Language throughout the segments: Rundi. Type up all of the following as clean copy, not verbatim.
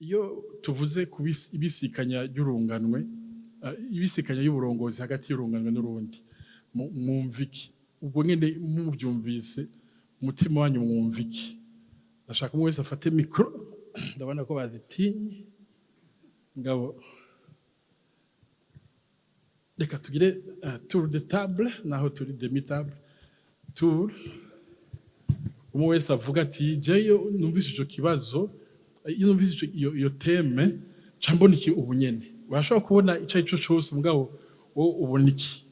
Iyo tuvuze ku ibisikanya ry'urunganwe, ibisikanya y'uburongozi hagati y'urunganwe n'urundi, mwumva iki? Ubwo nyene muvyumvise, umutima wanyu mwumva iki? Ndashaka umwe wese afate micro. Ndabona ko bazitinye. Ngabo reka tugire tour de table, naho turi demi table tour. Umwe wese avuga ati: "Jeyo numvise ico kibazo, iyo numvise iyo thème, ca mbona iki." Ubu nyene urashobora kubona ico ari cyo cose, mugabo wowe ubona iki?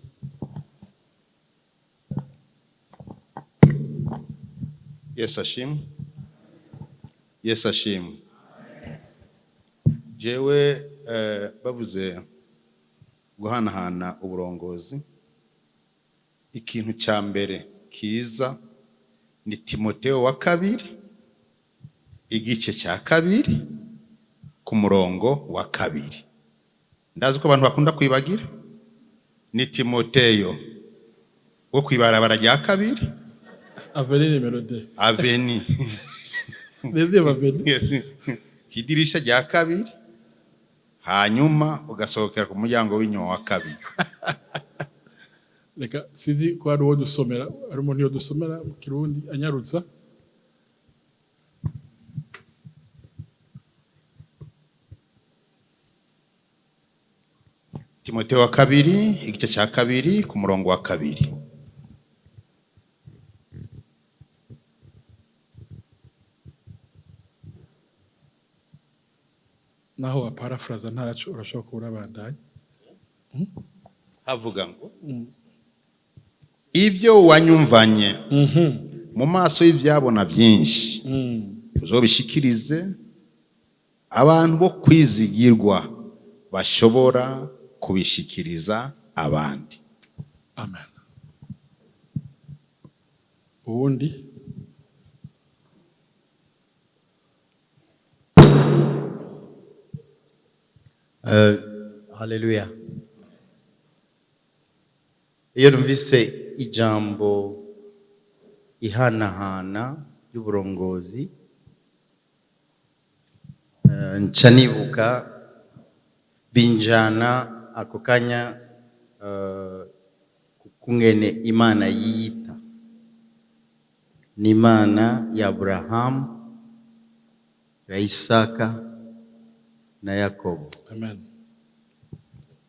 Yesu ashimwe, Yesu ashimwe. Jewe bavuze guhanahana uburongozi, ikintu cya mbere kiza ni Timoteo wa kabiri, igice cya kabiri, ku murongo wa kabiri. Ndazi ko abantu bakunda kwibagira. Ni Timoteo wo kwibarabara rya kabiri. Avenue numéro 2. Avenue. Deuxième avenue. Idirisha rya kabiri, hanyuma ugasohokera ku muryango w'inyuma wa kabiri. Reka sinzi ko hari uwo dusomera, hari umuntu yo dusomera mu Kirundi anyarutsa. Timoteo wa kabiri, igice cya kabiri, ku murongo wa kabiri. Naho waparafraza ntaco, urashobora kuba urabandanya. Havuga ngo: "Ibyo wanyumvanye mu maso y'ibyabona byinshi, uzobishikirize abantu bo kwizigirwa bashobora kubishikiriza abandi." Amen. Uwundi? Haleluya. Iyo numvise ijambo ihanahana ry'uburongozi, nca nibuka, binjana ako kanya kungene Imana yiyita ni Imana ya Aburahamu, ya Isaka na Yakobo. Amen.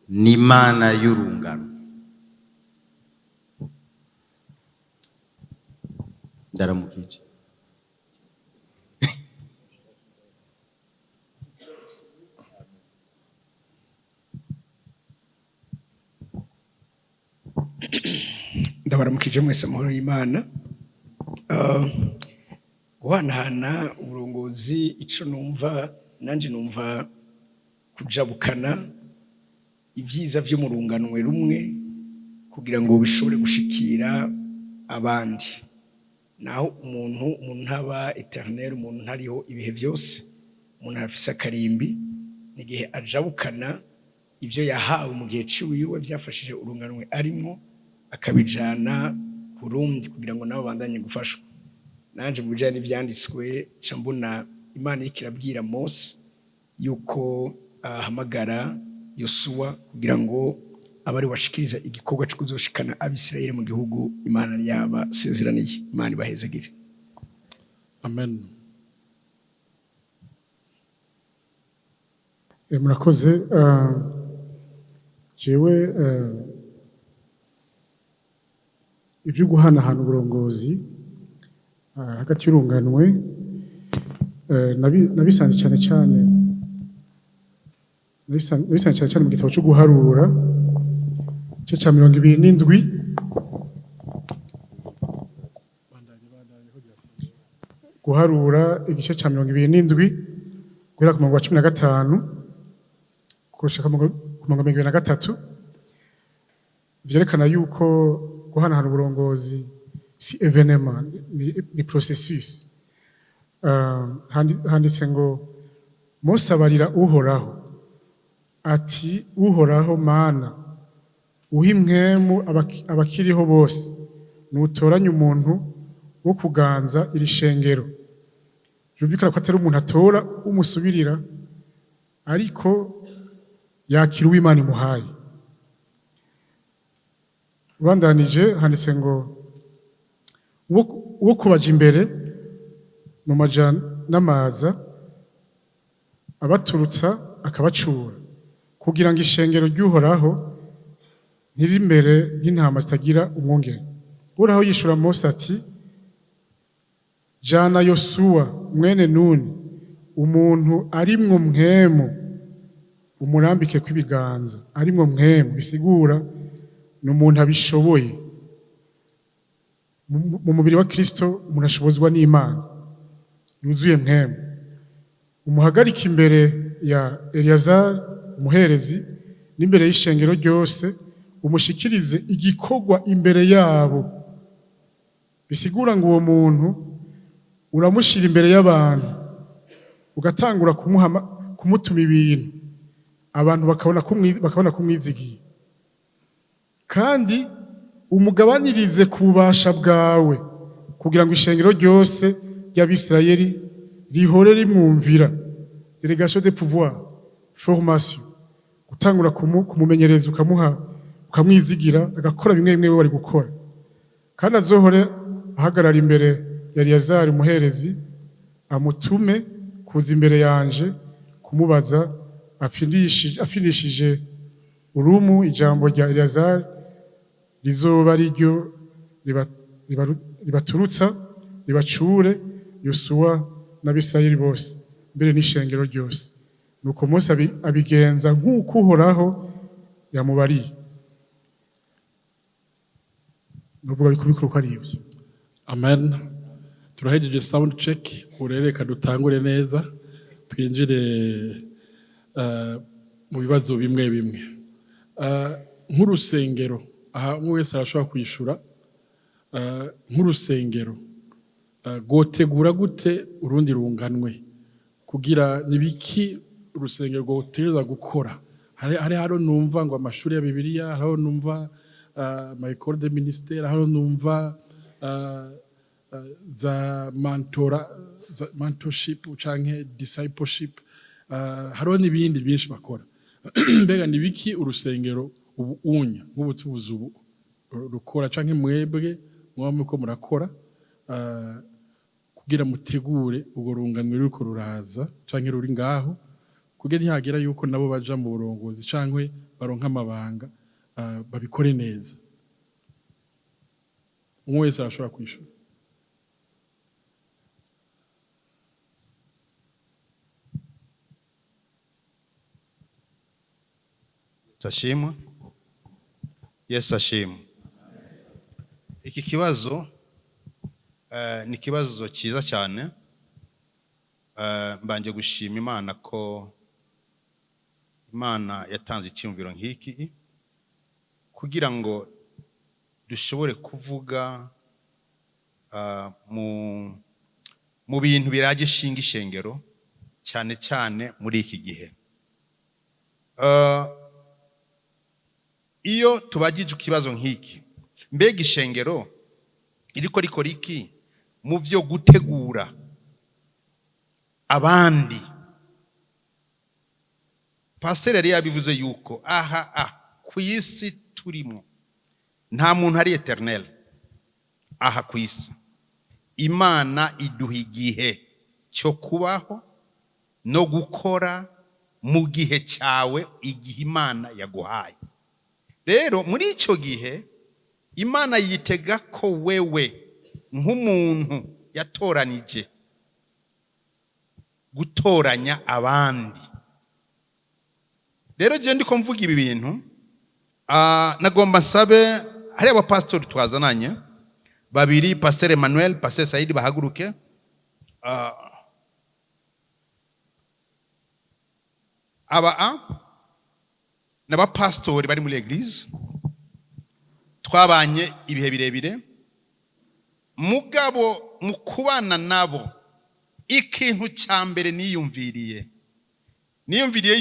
Ni Imana y'urungano. Ndaramukije. Ndabaramukije mwese, amahoro y'Imana. Guhanahana uburongozi, ico numva nanje, numva kujabukana ibyiza vyo mu runganwe rumwe kugira ngo bishobore gushikira abandi. Naho umuntu ntaba éternel, umuntu ntariho ibihe byose, umuntu arafise akarimbi. N'igihe ajabukana ivyo yahawe mu gihe ciwiwe byafashije urunganwe arimwo, akabijana ku rundi kugira ngo nabo bandanye gufashwa. Nanje mu bijanye n'ivyanditswe, ca mbona Imana iriko irabwira Mose yuko ahamagara Yosuwa kugira ngo abe ari washikiriza igikorwa co kuzoshikana Abisirayeli mu gihugu Imana yabasezeraniye. Imana ibahezagire. Amen. Murakoze. Jewe ibyo guhanahana uburongozi hagati y'urunganwe, nabisanze cyane cyane mu gitabo cyo Guharura, igice cya 27. Bandanye, bandanye ko byasa. Guharura igice cya 27, guhera ku murongo wa 15 gushika ku murongo wa 23, vyerekana yuko guhanahana uburongozi si événement, ni processus. Handitse ngo: "Mose abarira Uhoraho ati: 'Uhoraho Mana uha impwemu abakiriho bose, nutoranye umuntu wo kuganza iri shengero.'" Byumvikana ko atari umuntu atora umusubirira. Ariko yakira uw'Imana imuhaye. Ubandanije handitse ngo uwo kubaja imbere mu maja n'amaza, abaturutsa akabacura, kugira ngo ishengero ry'Uhoraho ntirimere nk'intama zitagira umwungere. Uhoraho yishura Mose ati: "Jana Yosuwa mwene Nuni, umuntu arimwo mpwemu, umurambike kw'ibiganza." Arimwo mpwemu bisigura ni umuntu abishoboye. Mu mubiri wa Kristo umuntu ashobozwa n'Imana yuzuye mpwemu. "Umuhagarike imbere ya Eliyazari umuherezi n'imbere y'ishengero ryose, umushikirize igikorwa imbere yabo." Bisigura ngo uwo muntu uramushira imbere y'abantu, ugatangura kumutuma ibintu, abantu bakabona kumwizigiye. "Kandi umugabanirize ku bubasha bwawe, kugira ngo ishengero ryose ry'Abisirayeli rihore rimwumvira." Délégation de pouvoir, formation, gutangura kumumenyereza, ukamuha, ukamwizigira, agakora bimwe bimwe we bari gukora. "Kandi azohore ahagarara imbere ya Eliyazari umuherezi, amutume kuza imbere yanje kumubaza." Apfindishije urumu, ijambo rya Eliyazari rizoba riryo ribaturutsa, ribacure Yosuwa n'Abisirayeli bose, mbere n'ishengero ryose. Nuko Mose abigenza nk'uko Uhoraho yamubariye. Nuvuga bikuru ko ari ibyo. Amen. Turahejeje sound check. Ubu rero reka dutangure neza, twinjire mu bibazo bimwe bimwe. Nk'urusengero, aha umwe wese arashobora kwishura. Nk'urusengero rwotegura gute urundi runganwe? Kugira nibiki urusengero rwotegerezwa gukora? Hari haro numva ngo amashuri ya Bibiliya, hariho numva ama école de ministère, hariho numva za mentorat, za mentorship canke discipleship, hariho n'ibindi byinshi bakora. Mbega nibiki urusengero ubu unya, nk'ubu tuvuze ubu, rukora, canke mwebwe muba muriko murakora kugira mutegure urwo runganwe ruriko ruraza canke ruri ngaho, kugira ntihagera yuko nabo baja mu burongozi canke baronka amabanga, babikore neza? Umwe wese arashobora kwishura. Yesu ashimwe, Yesu ashimwe. Iki kibazo ni ikibazo cyiza cyane. Mbanje gushima Imana ko Imana yatanze icyumviro nk'iki kugira ngo dushobore kuvuga mu bintu biraje ishinga ishengero, cyane cyane muri iki gihe. Iyo tubagije ikibazo nk'iki, mbega ishengero iriko rikora iki mu byo gutegura abandi? Pasiteri yari yabivuze yuko aha ku isi turimo nta muntu ari éternel. Aha ku isi Imana iduha igihe cyo kubaho no gukora mu gihe cyawe, igihe Imana yaguhaye. Rero muri icyo gihe Imana yitega ko wewe nk'umuntu yatoranije gutoranya abandi. Rero je ndiko mvuga ibi bintu, nagomba nsabe hari abapasitori twazananye babiri, Pasteur Emmanuel, Pasteur Saidi, bahaguruke. Aba n'abapasitori bari muri église twabanye ibihe birebire. Mugabo mu kubana nabo, ikintu cya mbere niyumviriye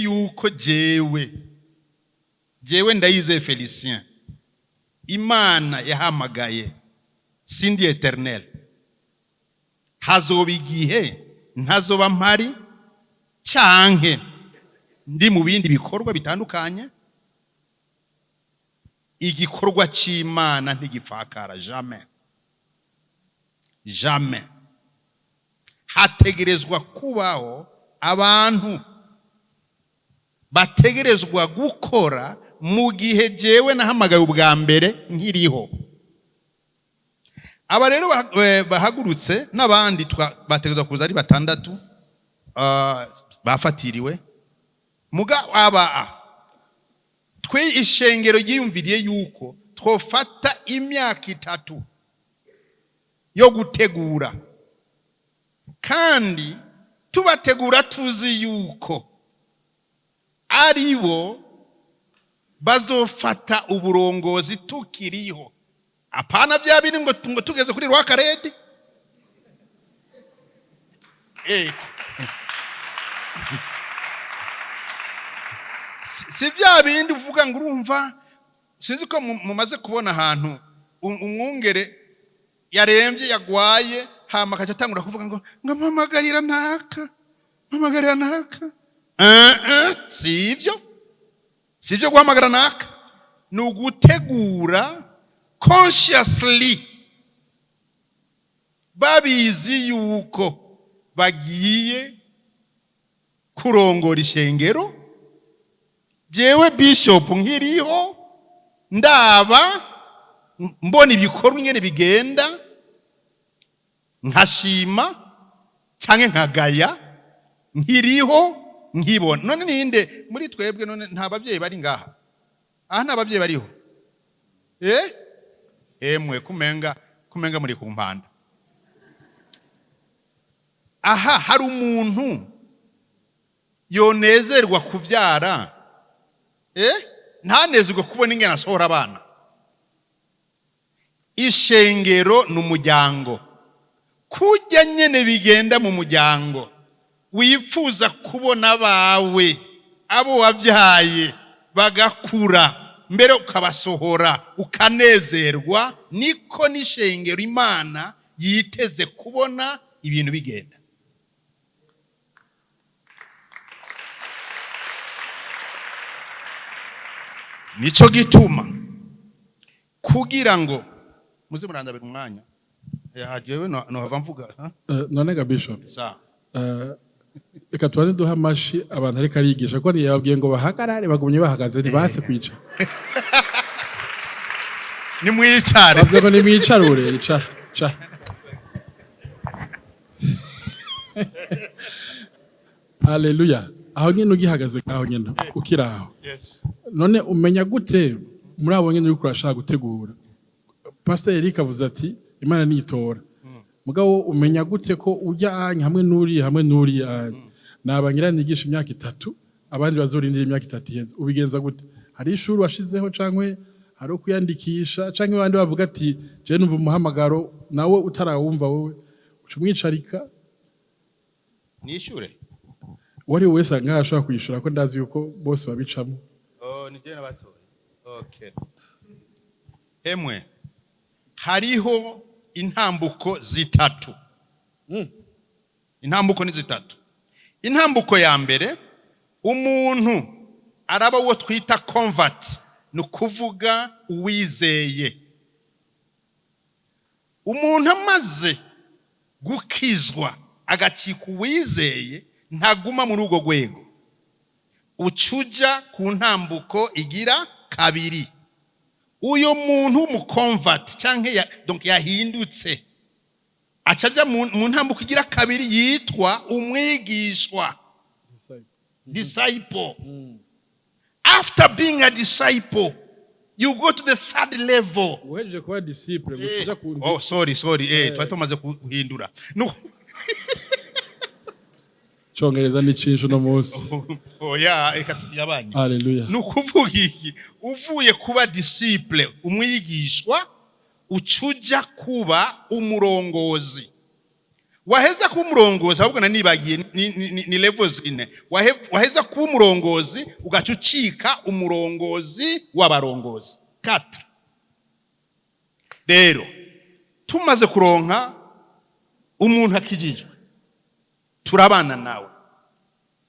yuko jewe Ndayizeye Felicien Imana yahamagaye, sindi éternel. Hazoba igihe ntazoba mpari canke Ndi mu bindi bikorwa bitandukanye. Igikorwa cy'Imana ntigipfakara, jamais, jamais. Hategerezwa kubaho abantu bategerezwa gukora mu gihe jewe nahamagaye ubwa mbere nkiriho. Aba rero bahagurutse n'abandi bategerezwa kuza ari batandatu, bafatiriwe. Muga aba twe ishengero ryiyumviriye yuko twofata imyaka 3 yo gutegura, kandi tubategura tuzi yuko ari bo bazofata uburongozi tukiriho, apana bya biri ngo tugeze kuri rwakarede. Si bya bindi uvuga ngo urumva, sinzi ko mumaze kubona ahantu umwungere yarembye, yagwaye, hama akaca atangura kuvuga ngo mpamagarira naka, mpamagarira naka. Si ibyo, si ibyo guhamagara naka, ni ugutegura consciously, babizi yuko bagiye kurongora ishengero jewe bishop nkiriho, ndaba mbona ibikorwa ingene bigenda, nkashima canke nkagaya nkiriho, nkibona. None ninde muri twebwe, none nta bavyeyi bari ngaha? Aha nta bavyeyi bariho? Emwe, kumenga muri ku mpanda. Aha hari umuntu yonezerwa kubyara, ntanezerwe kubona ingene asohora abana? Ishengero ni umuryango. Kujya nyene bigenda mu muryango, wifuza kubona abawe, abo wabyaye, bagakura, mbere ukabasohora ukanezerwa, niko n'ishengero Imana yiteze kubona ibintu bigenda. Nico gituma kugira ngo muze murandabira umwanya, jewe nohava mvuga, ha? None ga bishop, Sa. Reka tubanze duha amashi abantu ariko arigisha, ko ntiyababwiye ngo bahagarare, bagumye bahagaze, ntibase kwicara. Nimwicare. Bavuze ngo nimwicarure. Icara, icara. Haleluya! Aho nyine ugihagaze, aho nyine ukiri aho, none umenya gute muri abo nyine uriko urashaka gutegura? Pastor Eric avuze ati Imana niyitora. Mugabo umenya gute ko ujya anya hamwe n'uriya, hamwe n'uriya anya naba ngira nigisha imyaka 3, abandi bazorindira imyaka 3 iheze? Ubigenza gute? Hari ishuri washizeho, cankwe hari kwiyandikisha, canke abandi bavuga ati je numva umuhamagaro, nawe utarawumva, wowe uca umwicarika? Nishure. Uwo ari we wese ngaha ashobora kuyishura, ko ndazi yuko bose babicamo. Oh, ni je nabatoye. Okay. Emwe, hariho intambuko zitatu. Intambuko ni zitatu. Intambuko ya mbere, umuntu araba uwo twita convert, ni ukuvuga uwizeye. Umuntu amaze gukizwa agacika uwizeye, ntaguma muri urwo rwego, ucuja ku ntambuko igira kabiri. Uyo muntu w'umu convert canke donc yahindutse, acaja mu ntambuko igira kabiri yitwa umwigishwa, disciple. After being a disciple, you go to the third level. Uhejeje kuba disciple ngo ucuja ku Oh, sorry, sorry, twari tumaze guhindura. Congereza ni cinshi uno munsi. Oya, reka tuyabanye. Haleluya. Ni ukuvuga iki? Uvuye kuba disciple, umwigishwa, ucuja kuba umurongozi. Waheza kuba umurongozi, ahubwo nanibagiye, ni level zine. Waheza kuba umurongozi, ugaca ucika umurongozi w'abarongozi. Quatre. Rero tumaze kuronka umuntu akijijwe, turabana nawe.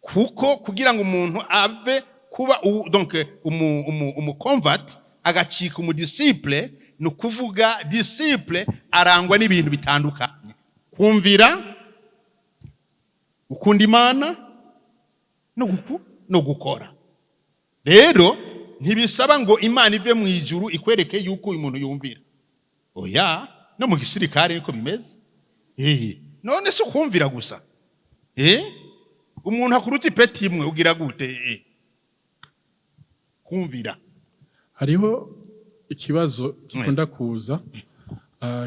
Kuko kugira ngo umuntu ave kuba donc umu convert agacika umu disciple, ni ukuvuga disciple arangwa n'ibintu bitandukanye: kumvira, gukunda Imana no gukora. Rero ntibisaba ngo Imana ive mu ijuru ikwereke yuko uyu muntu yumvira. Oya, no mu gisirikare niko bimeze. None si ukumvira gusa? Umuntu akuruta ipeti imwe, ugira gute? Kumvira. Hariho ikibazo gikunda kuza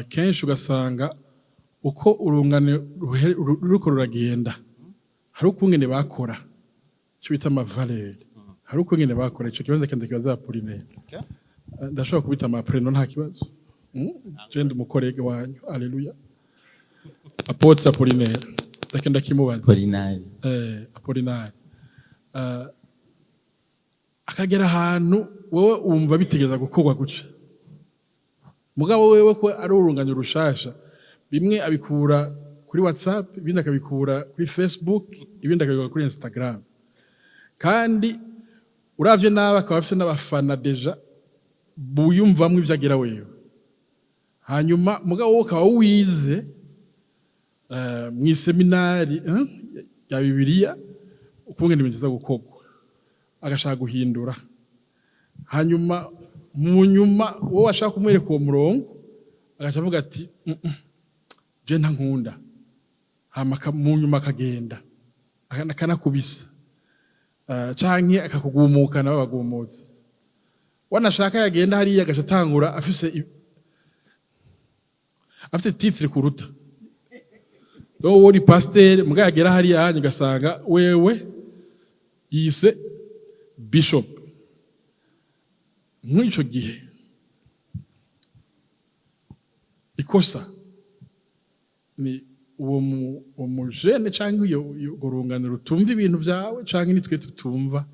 kenshi, ugasanga uko urungano ruriko ruragenda, hari ukungene bakora icyo bita ama valeurs, hari ukungene bakora. Ico kibazo kenda kibaza Apollinaire. Ndashobora kubita ama prénom, nta kibazo. Je ndi umu collègue wanyu, alleluya. Apôtre Apollinaire, ndakenda kimubaza. Apolinari. Apollinaire, akagera ahantu wowe wumva bitegereza gukorwa gutya, mugabo wewe ko ari urungano rushasha, bimwe abikura kuri WhatsApp, ibindi akabikura kuri Facebook, ibindi akabikura kuri Instagram, kandi uravye nabi akaba afise n'abafana déjà buyumvamwo ivyo agira wewe. Hanyuma mugabo wowe ukaba wize mw'iseminari ya Bibiliya ukungene ibintu biza gukorwa, agashaka guhindura. Hanyuma mu nyuma wowe washaka kumwereka uwo murongo, agaca avuga ati: Je ntankunda." Hama mu nyuma akagenda akanakubisa, canke akakugumukana, babagumutse. Wanashaka yagenda hariya agaca atangura afise titre kuruta. Donc wowe uri pasteur, muga yagera hariya hanyuma ugasanga wewe yise bishop. Nk'ico gihe ikosa ni uwo mujene canke iyo urwo rungano rutumva ibintu vyawe, canke nitwe tutumva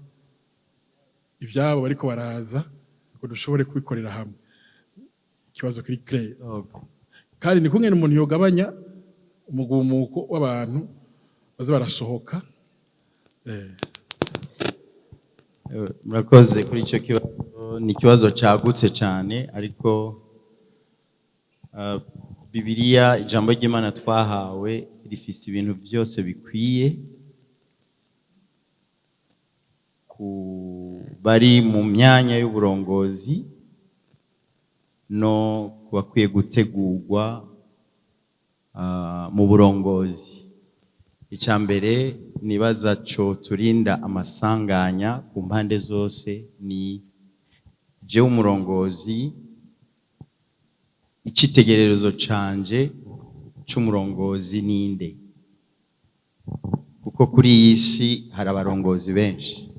ivyabo bariko baraza ngo dushobore kubikorera hamwe? Ikibazo kiri clair. Kandi ni kumwe umuntu yogabanya umugumuko w'abantu baza barasohoka. Murakoze kuri icyo kibazo. Ni ikibazo cyagutse cyane, ariko Bibiliya, ijambo ry'Imana twahawe, rifise ibintu byose bikwiye ku bari mu myanya y'uburongozi no ku bakwiye gutegurwa mu burongozi. Icya mbere nibaza co turinda amasanganya ku mpande zose ni jewe umurongozi, icyitegererezo canje c'umurongozi ninde? Kuko kuri iyi si hari abarongozi benshi.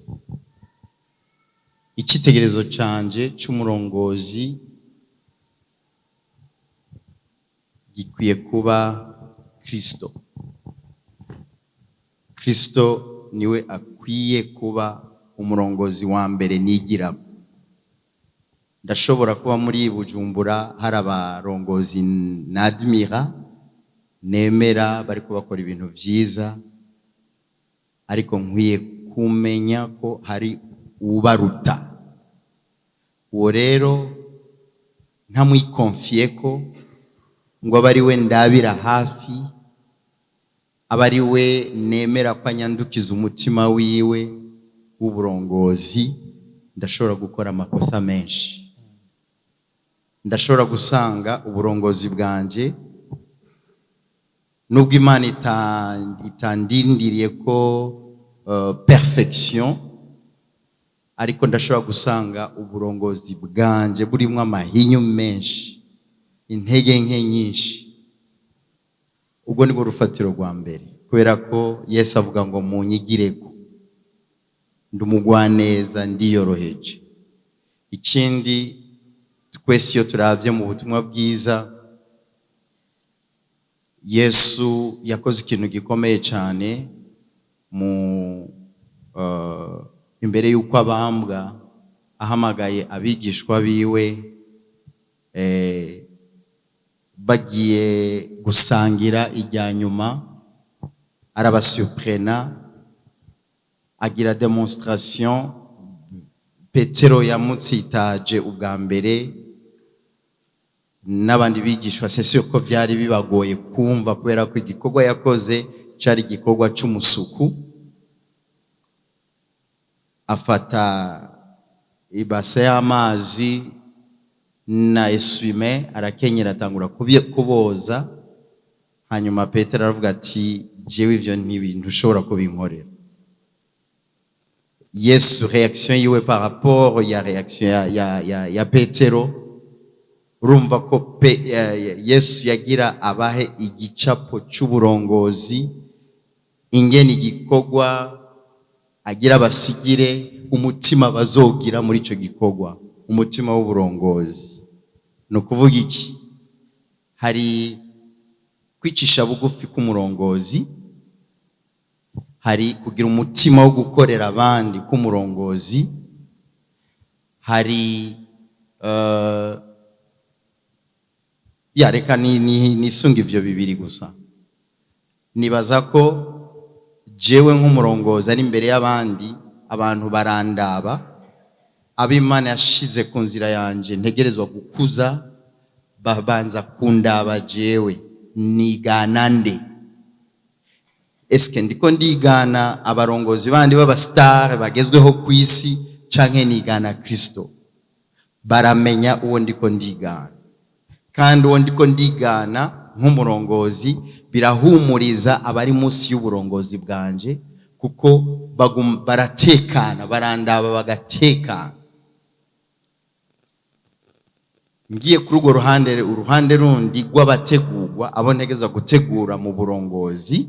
Icyitegererezo canje c'umurongozi gikwiye kuba Kristo. Kristo niwe akwiye kuba umurongozi wa mbere nigirako. Ndashobora kuba muri Bujumbura hari abarongozi nadmira, nemera, bariko bakora ibintu vyiza, ariko nkwiye kumenya ko hari ubaruta. Uwo rero ntamwikonfiye ko ngo abe ari we ndabira hafi, abe ari we nemera ko anyandukiza umutima wiwe w'uburongozi, ndashobora gukora amakosa menshi. Ndashobora gusanga uburongozi bwanje, nubwo Imana itandindiriye ko perfection, ariko ndashobora gusanga uburongozi bwanje burimo amahinyu menshi, intege nke nyinshi. Ubwo nibwo rufatiro rwa mbere, kubera ko Yesu avuga ngo: "Munyigireko, ndi umugwaneza, ndiyoroheje." Ikindi, twese iyo turabye mu butumwa bwiza, Yesu yakoze ikintu gikomeye cyane mu imbere y'uko abambwa, ahamagaye abigishwa biwe, bagiye gusangira ijya nyuma, arabasurprena. Agira démonstration. Petero yamutsitaje ubwa mbere n'abandi bigishwa, c'est sûr ko byari bibagoye kumva, kubera ko igikorwa yakoze cari igikorwa c'umusuku. Afata ibase y'amazi na essuie-main, arakenyera, atangura kuboza. Hanyuma Petero aravuga ati: "Jewe ivyo ntibintu ushobora kubinkorera." Yesu, réaction yiwe par rapport ya réaction ya Petero, urumva ko Yesu yagira abahe igicapo c'uburongozi, ingene igikorwa agira basigire umutima bazogira muri ico gikorwa, umutima w'uburongozi. Ni ukuvuga iki? Hari kwicisha bugufi k'umurongozi, hari kugira umutima wo gukorera abandi k'umurongozi, hari ya reka nisunga ivyo bibiri gusa. Nibaza ko jewe nk'umurongozi ari imbere y'abandi, abantu barandaba, abo Imana yashize ku nzira yanje ntegerezwa gukuza, babanza kundaba jewe nigana nde? Eske ndiko ndigana abarongozi bandi b'aba stars bagezweho ku isi, canke nigana Kristo? Baramenya uwo ndiko ndigana, kandi uwo ndiko ndigana nk'umurongozi birahumuriza abari munsi y'uburongozi bwanje, kuko baratekana, barandaba bagatekana. Ngiye kuri urwo ruhande, uruhande rundi rw'abategurwa, abo ntegezwa gutegura mu burongozi,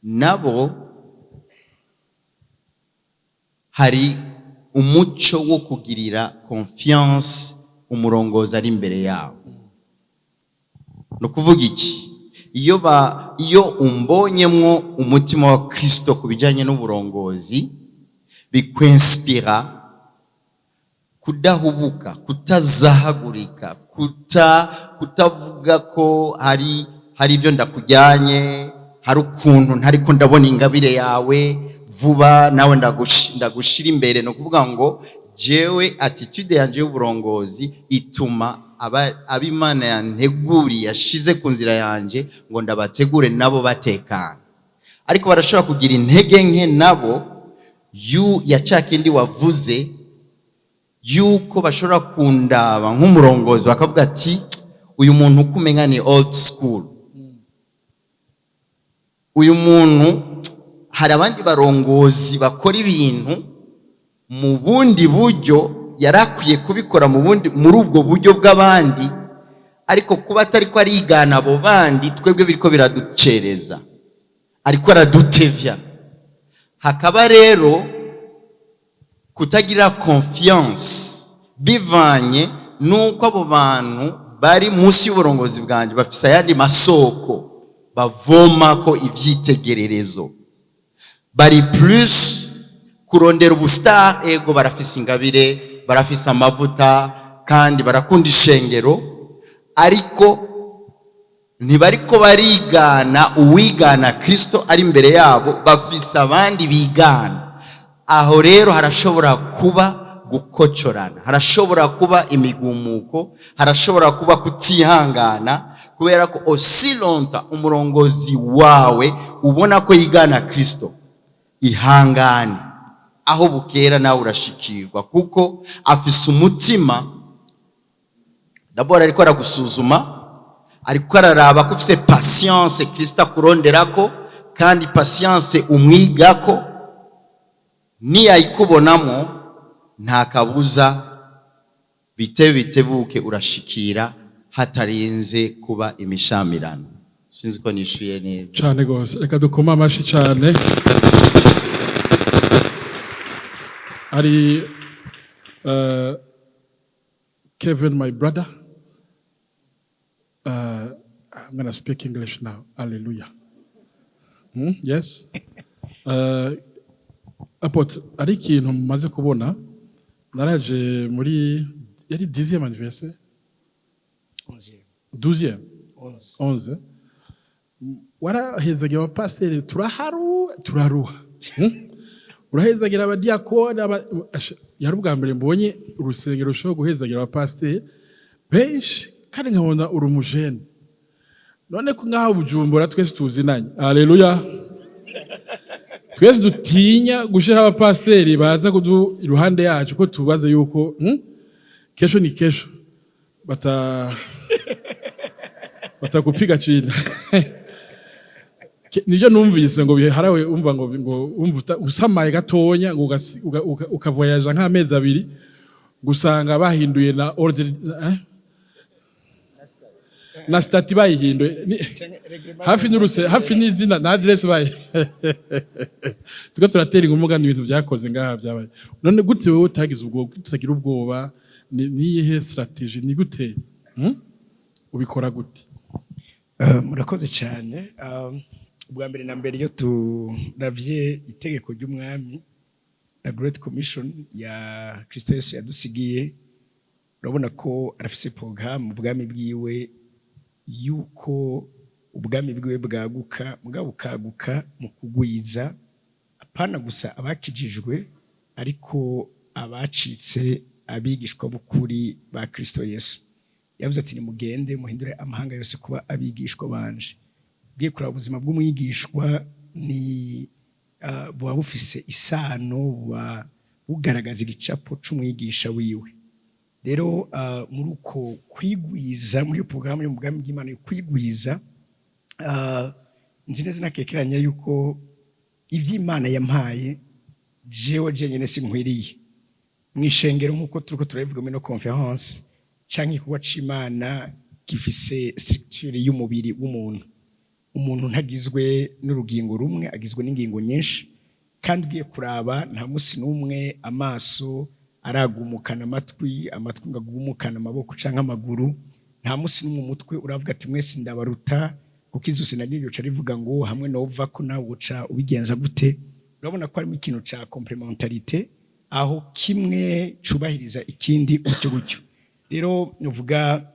nabo hari umuco wo kugirira confiance umurongozi ari imbere yabo. Ni ukuvuga iki? Iyo umbonyemwo umutima wa Kristo ku bijyanye n'uburongozi, bikwinspira kudahubuka, kutazahagurika, kutavuga ko hari ibyo ndakujyanye, hari ukuntu ntariko ndabona ingabire yawe vuba, nawe ndagushira imbere. Ni ukuvuga ngo jewe attitude yanje y'uburongozi ituma ab'Imana yanteguriye, yashize ku nzira yanje ngo ndabategure, nabo batekana. Ariko barashobora kugira intege nke nabo yu ya ca kindi wavuze, yuko bashobora kundaba nk'umurongozi bakavuga ati: "Uyu muntu uko umenya ni old school, uyu muntu hari abandi barongozi bakora ibintu mu bundi buryo, yari akwiye kubikora mu bundi, muri ubwo buryo bw'abandi, ariko kuba atari ko arigana abo bandi, twebwe biriko biraducereza, ariko aradutevya." Hakaba rero kutagira confiance bivanye n'uko abo bantu bari munsi y'uburongozi bwanjye bafise ayandi masoko bavomako ivyitegererezo, bari plus kurondera ubu star. Ego, barafise ingabire, barafise amavuta, kandi barakunda ishengero, ariko ntibariko barigana uwigana Kristo ari imbere yabo, bafise abandi bigana. Aho rero harashobora kuba gukocorana, harashobora kuba imigumuko, harashobora kuba kutihangana, kubera ko aussi longtemps umurongozi wawe ubona ko yigana Kristo, ihangane, aho bukera nawe urashikirwa, kuko afise umutima. D'abord ariko aragusuzuma, ariko araraba ko ufise patience Kristo akuronderako, kandi patience umwigako. Niyayikubonamo, nta kabuza, bite bitebuke urashikira hatarinze kuba imishamirano. Sinzi ko nishuye neza. Cyane rwose, reka dukome amashyi cyane. Hari Kevin, my brother, I'm gonna speak English now. Hallelujah. Yes. Apôtre, ari ikintu mumaze kubona, naraje muri yari 10e anniversaire. 11e. 12e. 11. 11. Warahezagira abapasiteri, turaharu turaruha. Urahezagira abadiyakoni. Yari ubwa mbere mbonye urusengero rushobora guhezagira abapasiteri benshi, kandi nkabona uri umujene. None ko ngaho Bujumbura twese tuzinanye, haleluya, twese dutinya gushira abapasiteri baza kudu iruhande yacu, ko tubaze yuko kesho ni kesho batakupiga chini. Nivyo numvise ngo biharawe, umva ngo umva usamaye gatonya ngo ukavoyaja nk'amezi 2, gusanga bahinduye na ordre, na statut bayihinduye. Hafi n'uruse, hafi n'izina na adresse bayi tuko turatera ingumuga. Ibintu byakoze ngaha byabaye. None gute wowe utagize ubwoba, utagira ubwoba? Ni niyihe stratégie? Ni gute? Ubikora gute? Murakoze cyane. Ubwa mbere na mbere, iyo turavye itegeko ry'umwami, the Great Commission ya Kristo Yesu yadusigiye, urabona ko arafise programme mu bwami bwiwe, yuko ubwami bwiwe bwaguka, mugabo bukaguka mu kugwiza apana gusa abakijijwe, ariko abacitse abigishwa b'ukuri ba Kristo Yesu. Yavuze ati: "Nimugende muhindure amahanga yose kuba abigishwa banje." Ugiye kuraba ubuzima bw'umwigishwa ni buba bufise isano, buba bugaragaza igicapo c'umwigisha wiwe. Rero muri uko kwigwiza, muri iyo porogaramu yo mu bwami bw'Imana yo kwigwiza, nzi neza nakekeranya yuko ivy'Imana yampaye jewe jenyine sinkwiriye. Mw'ishengero, nk'uko turiko turabivuga muri no conférence, canke igikorwa c'Imana gifise structure y'umubiri w'umuntu. Umuntu ntagizwe n'urugingo rumwe, agizwe n'ingingo nyinshi. Kandi ugiye kuraba, nta musi n'umwe amaso aragumukana amatwi, amatwi ngo agumukane amaboko canke amaguru. Nta musi n'umwe umutwe uravuga ati: "Mwese ndabaruta," kuko izosi naryo ryoca rivuga ngo: "Hamwe nova ko nawe uca ubigenza gute?" Urabona ko harimo ikintu ca complémentarité, aho kimwe cubahiriza ikindi, gutyo gutyo. Rero nuvuga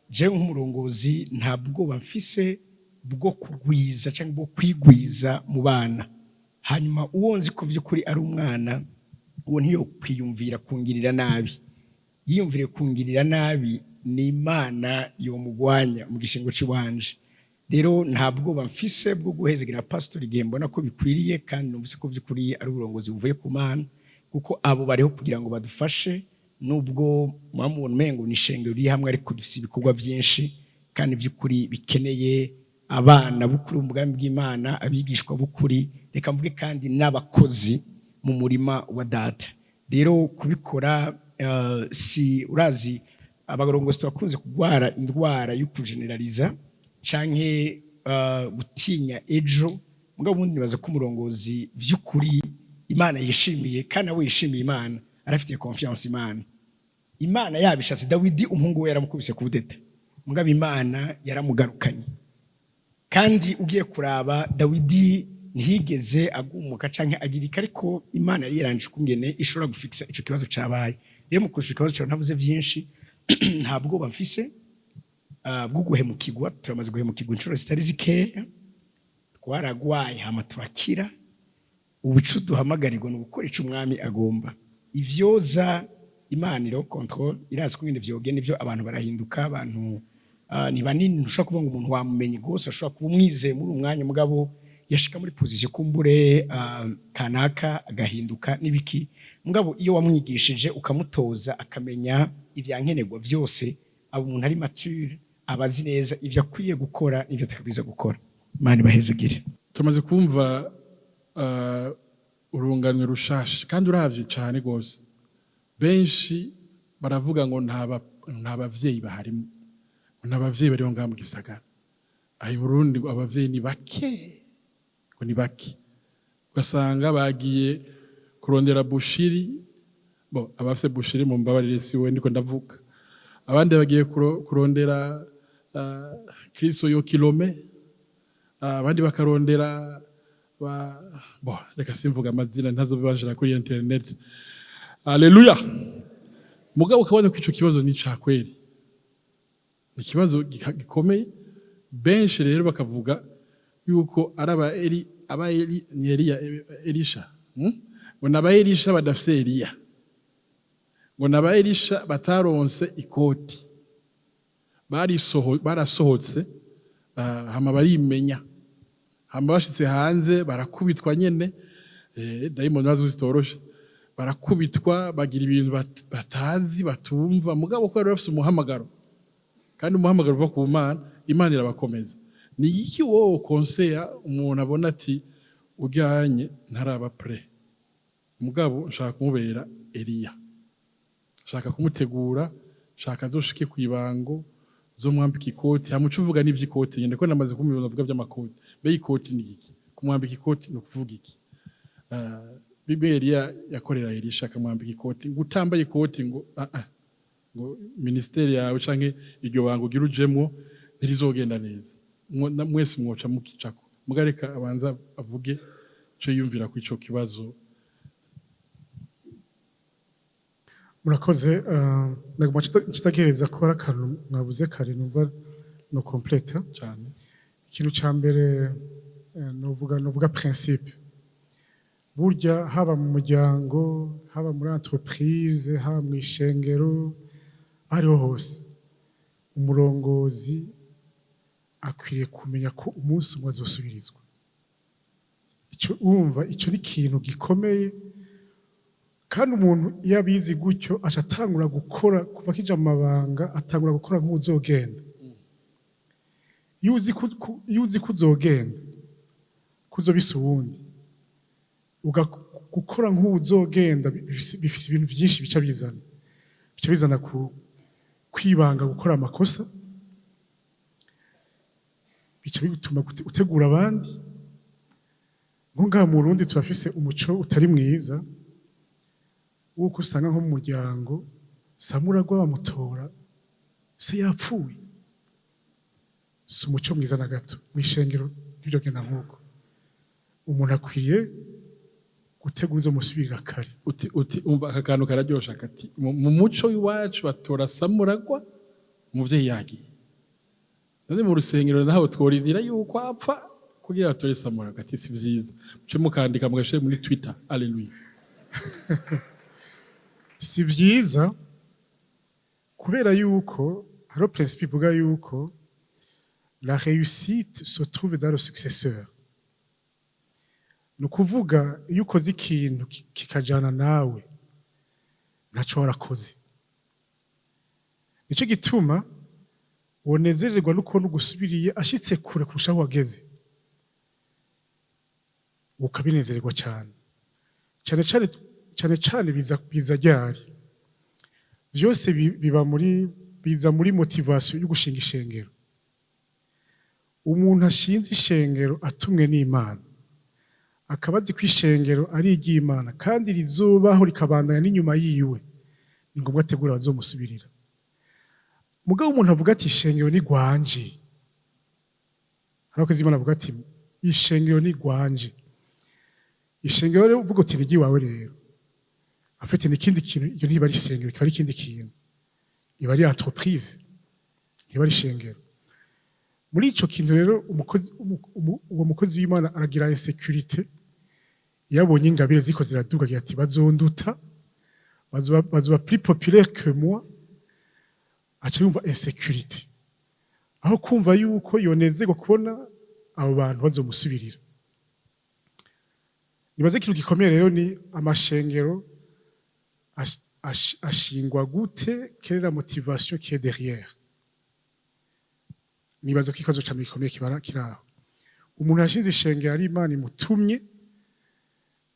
jewe nk'umurongozi, nta bwoba mfise bwo kugwiza cyangwa bwo kwigwiza mu bana. Hanyuma uwo nzi ko vy'ukuri ari umwana, uwo ntiyo kwiyumvira kungirira nabi. Yiyumvire kungirira nabi, ni Imana yomugwanya mu gishingo c'iwanje. Rero nta bwoba mfise bwo guhezegira pastor igihe mbona ko bikwiriye, kandi numvise ko vy'ukuri ari uburongozi buvuye ku Mana, kuko abo bariho kugira ngo badufashe. Nubwo mwamubona umengo ni ishengero riri hamwe, ariko dufise ibikorwa vyinshi kandi vy'ukuri bikeneye abana b'ukuri mu bwami bw'Imana, abigishwa b'ukuri, reka mvuge kandi n'abakozi mu murima wa Data. Rero kubikora si urazi, abarongozi turakunze kugwara indwara yo kugeneraliza canke gutinya ejo. Mugabo ubundi nibaza ko umurongozi vy'ukuri Imana yishimiye, kandi nawe yishimiye Imana, arafitiye confiance Imana. Imana yabishatse, Dawidi umuhungu we yaramukubise kudeta, mugabo Imana yaramugarukanye. Kandi ugiye kuraba, Dawidi ntiyigeze agumuka canke agirika, ariko Imana yari yarangije ukungene ishobora gufikisa ico kibazo cabaye. Rero mu kurusha ikibazo cawe, ntavuze vyinshi, nta bwoba mfise bwo guhemukirwa. Turamaze guhemukirwa inshuro zitari zikeya, twaragwaye hama turakira. Ubu ico duhamagarirwa ni ugukora ico umwami agomba. Ivyoza Imana iro contrôle, irazi ko ingene vyogenda. Ivyo abantu barahinduka, abantu ni banini, ntushobora kuvuga ngo umuntu wamumenye gose. Ashobora kuba umwizeye muri uwo mwanya, mugabo yashika muri position kumbure kanaka agahinduka n'ibiki. Mugabo iyo wamwigishije, ukamutoza, akamenya ivyankenerwa vyose, aba umuntu ari mature, aba azi neza ivyo akwiye gukora n'ivyo atakwiye gukora. Imana ibahezagire. Tumaze kumva urunganwe rushasha, kandi uravye cane gose, benshi baravuga ngo nta bavyeyi baharimo, ngo nta bavyeyi bariho ngaha mu gisagara aha i Burundi, ngo abavyeyi ni bake, ngo ni bake. Ugasanga bagiye kurondera bushiri bo abafise bushiri, mu mbabarire, si we ndiko ndavuga. Abandi bagiye kurondera Kristo yo kilome, abandi bakarondera ba bo, reka simvuga amazina, ntazobibashira kuri internet. Haleluya! Mugabo ukabona ko ico kibazo ni ca kweri, ni ikibazo gikomeye. Benshi rero bakavuga Yuko ari aba Eli, aba Eli, ni Eliya, Elisha, Ngo naba Elisha badafise Eliya, ngo naba Elisha bataronse ikoti, barasohotse, hama barimenya, hama bashitse hanze barakubitwa nyene, dayimoni nazo zitoroshe, barakubitwa, bagira ibintu batazi, batumva. Mugabo ko bari bafise umuhamagaro, kandi umuhamagaro uva ku Mana, Imana irabakomeza. Ni iki wowe conseiller umuntu abona ati ujyanye ntaraba prêt, mugabo nshaka kumubera Eliya, nshaka kumutegura, nshaka azoshike ku ibango, zomwambika ikoti? Hamwe uca uvuga n'ivy'ikoti nyene, ko namaze kumva avuga vy'amakoti. Mbe ikoti ni iki? Kumwambika ikoti ni ukuvuga iki? Bibe Eliya yakorera Elisha akamwambika ikoti, ngo utambaye ikoti, ngo ah ah, ngo ministère yawe canke iryo bango ugira ujemwo ntirizogenda neza. Mwese mwoca mukicako. Mugareka abanza avuge ico yiyumvira ku ico kibazo. Murakoze. Ndagomba nshitagereza ko hari akantu mwavuze kare numva no complète. Cyane. Ikintu ca mbere, novuga principe: burya haba mu muryango, haba muri entreprise, haba mu ishengero, ariho hose, umurongozi akwiriye kumenya ko umunsi umwe azosubirizwa. Ico wumva, ico ni ikintu gikomeye. Kandi umuntu iyo abizi gutyo, aca atangura gukora kuva akija mu mabanga, atangura gukora nk'uzogenda. Iyo uzi ko uzogenda, ko uzobisa uwundi, gukora nk'uzogenda bifise ibintu byinshi bica bizana ku kwibanga gukora amakosa, bica bigutuma utegura abandi. Nko ngaha mu Burundi turafise umuco utari mwiza w'uko usanga nko mu muryango samuragwa bamutora se yapfuye. Si umuco mwiza na gato. Mw'ishengero ntivyogenda nk'uko. Umuntu akwiye gutegura uzomusubirira kare. Uti umva, aka kantu kararyosha, kati mu muco w'iwacu batora samuragwa umuvyeyi yagiye. None mu rusengero naho tworindira yuko apfa kugira batore samuragwa? Ati si vyiza. Muce mukandika, mugashire muri Twitter. Alleluia. Si vyiza, kubera yuko hariho principe ivuga yuko la réussite se trouve dans le successeur. Ni ukuvuga, iyo ukoze ikintu kikajana nawe, ntaco warakoze. Nico gituma wonezererwa no kubona ugusubiriye ashitse kure kurusha aho wageze, ukabinezererwa cyane cyane cyane cyane cyane. Biza ryari? Byose biba muri, biza muri motivation yo gushinga ishengero. Umuntu ashinze ishengero atumwe n'Imana, akaba azi ko ishengero ari iry'Imana kandi rizobaho, rikabandanya n'inyuma yiwe, ni ngombwa ategura abazomusubirira. Mugabo umuntu avuga ati ishengero ni gwanje, hari abakozi b'Imana avuga ati ishengero ni gwanje. Ishengero rero, uvuga uti ni iry'iwawe rero, afite n'ikindi kintu. Iyo ntiba ari ishengero, ikaba ari ikindi kintu, iba ari entreprise, ntiba ari ishengero. Muri ico kintu rero, umukozi uwo mukozi w'Imana aragira insécurité iyo abonye ingabire ziko ziraduga, agira ati bazonduta, bazoba plus populaire que moi. Aca yumva insécurité aho kumva yuko yonezerwa kubona abo bantu bazomusubirira. Nibaze, ikintu gikomeye rero ni amashengero ashingwa gute? Quelle est la motivation qui est derrière? Nibaza ko ikibazo cyane gikomeye kibara kiraho. Umuntu yashinze ishengero ari Imana imutumye,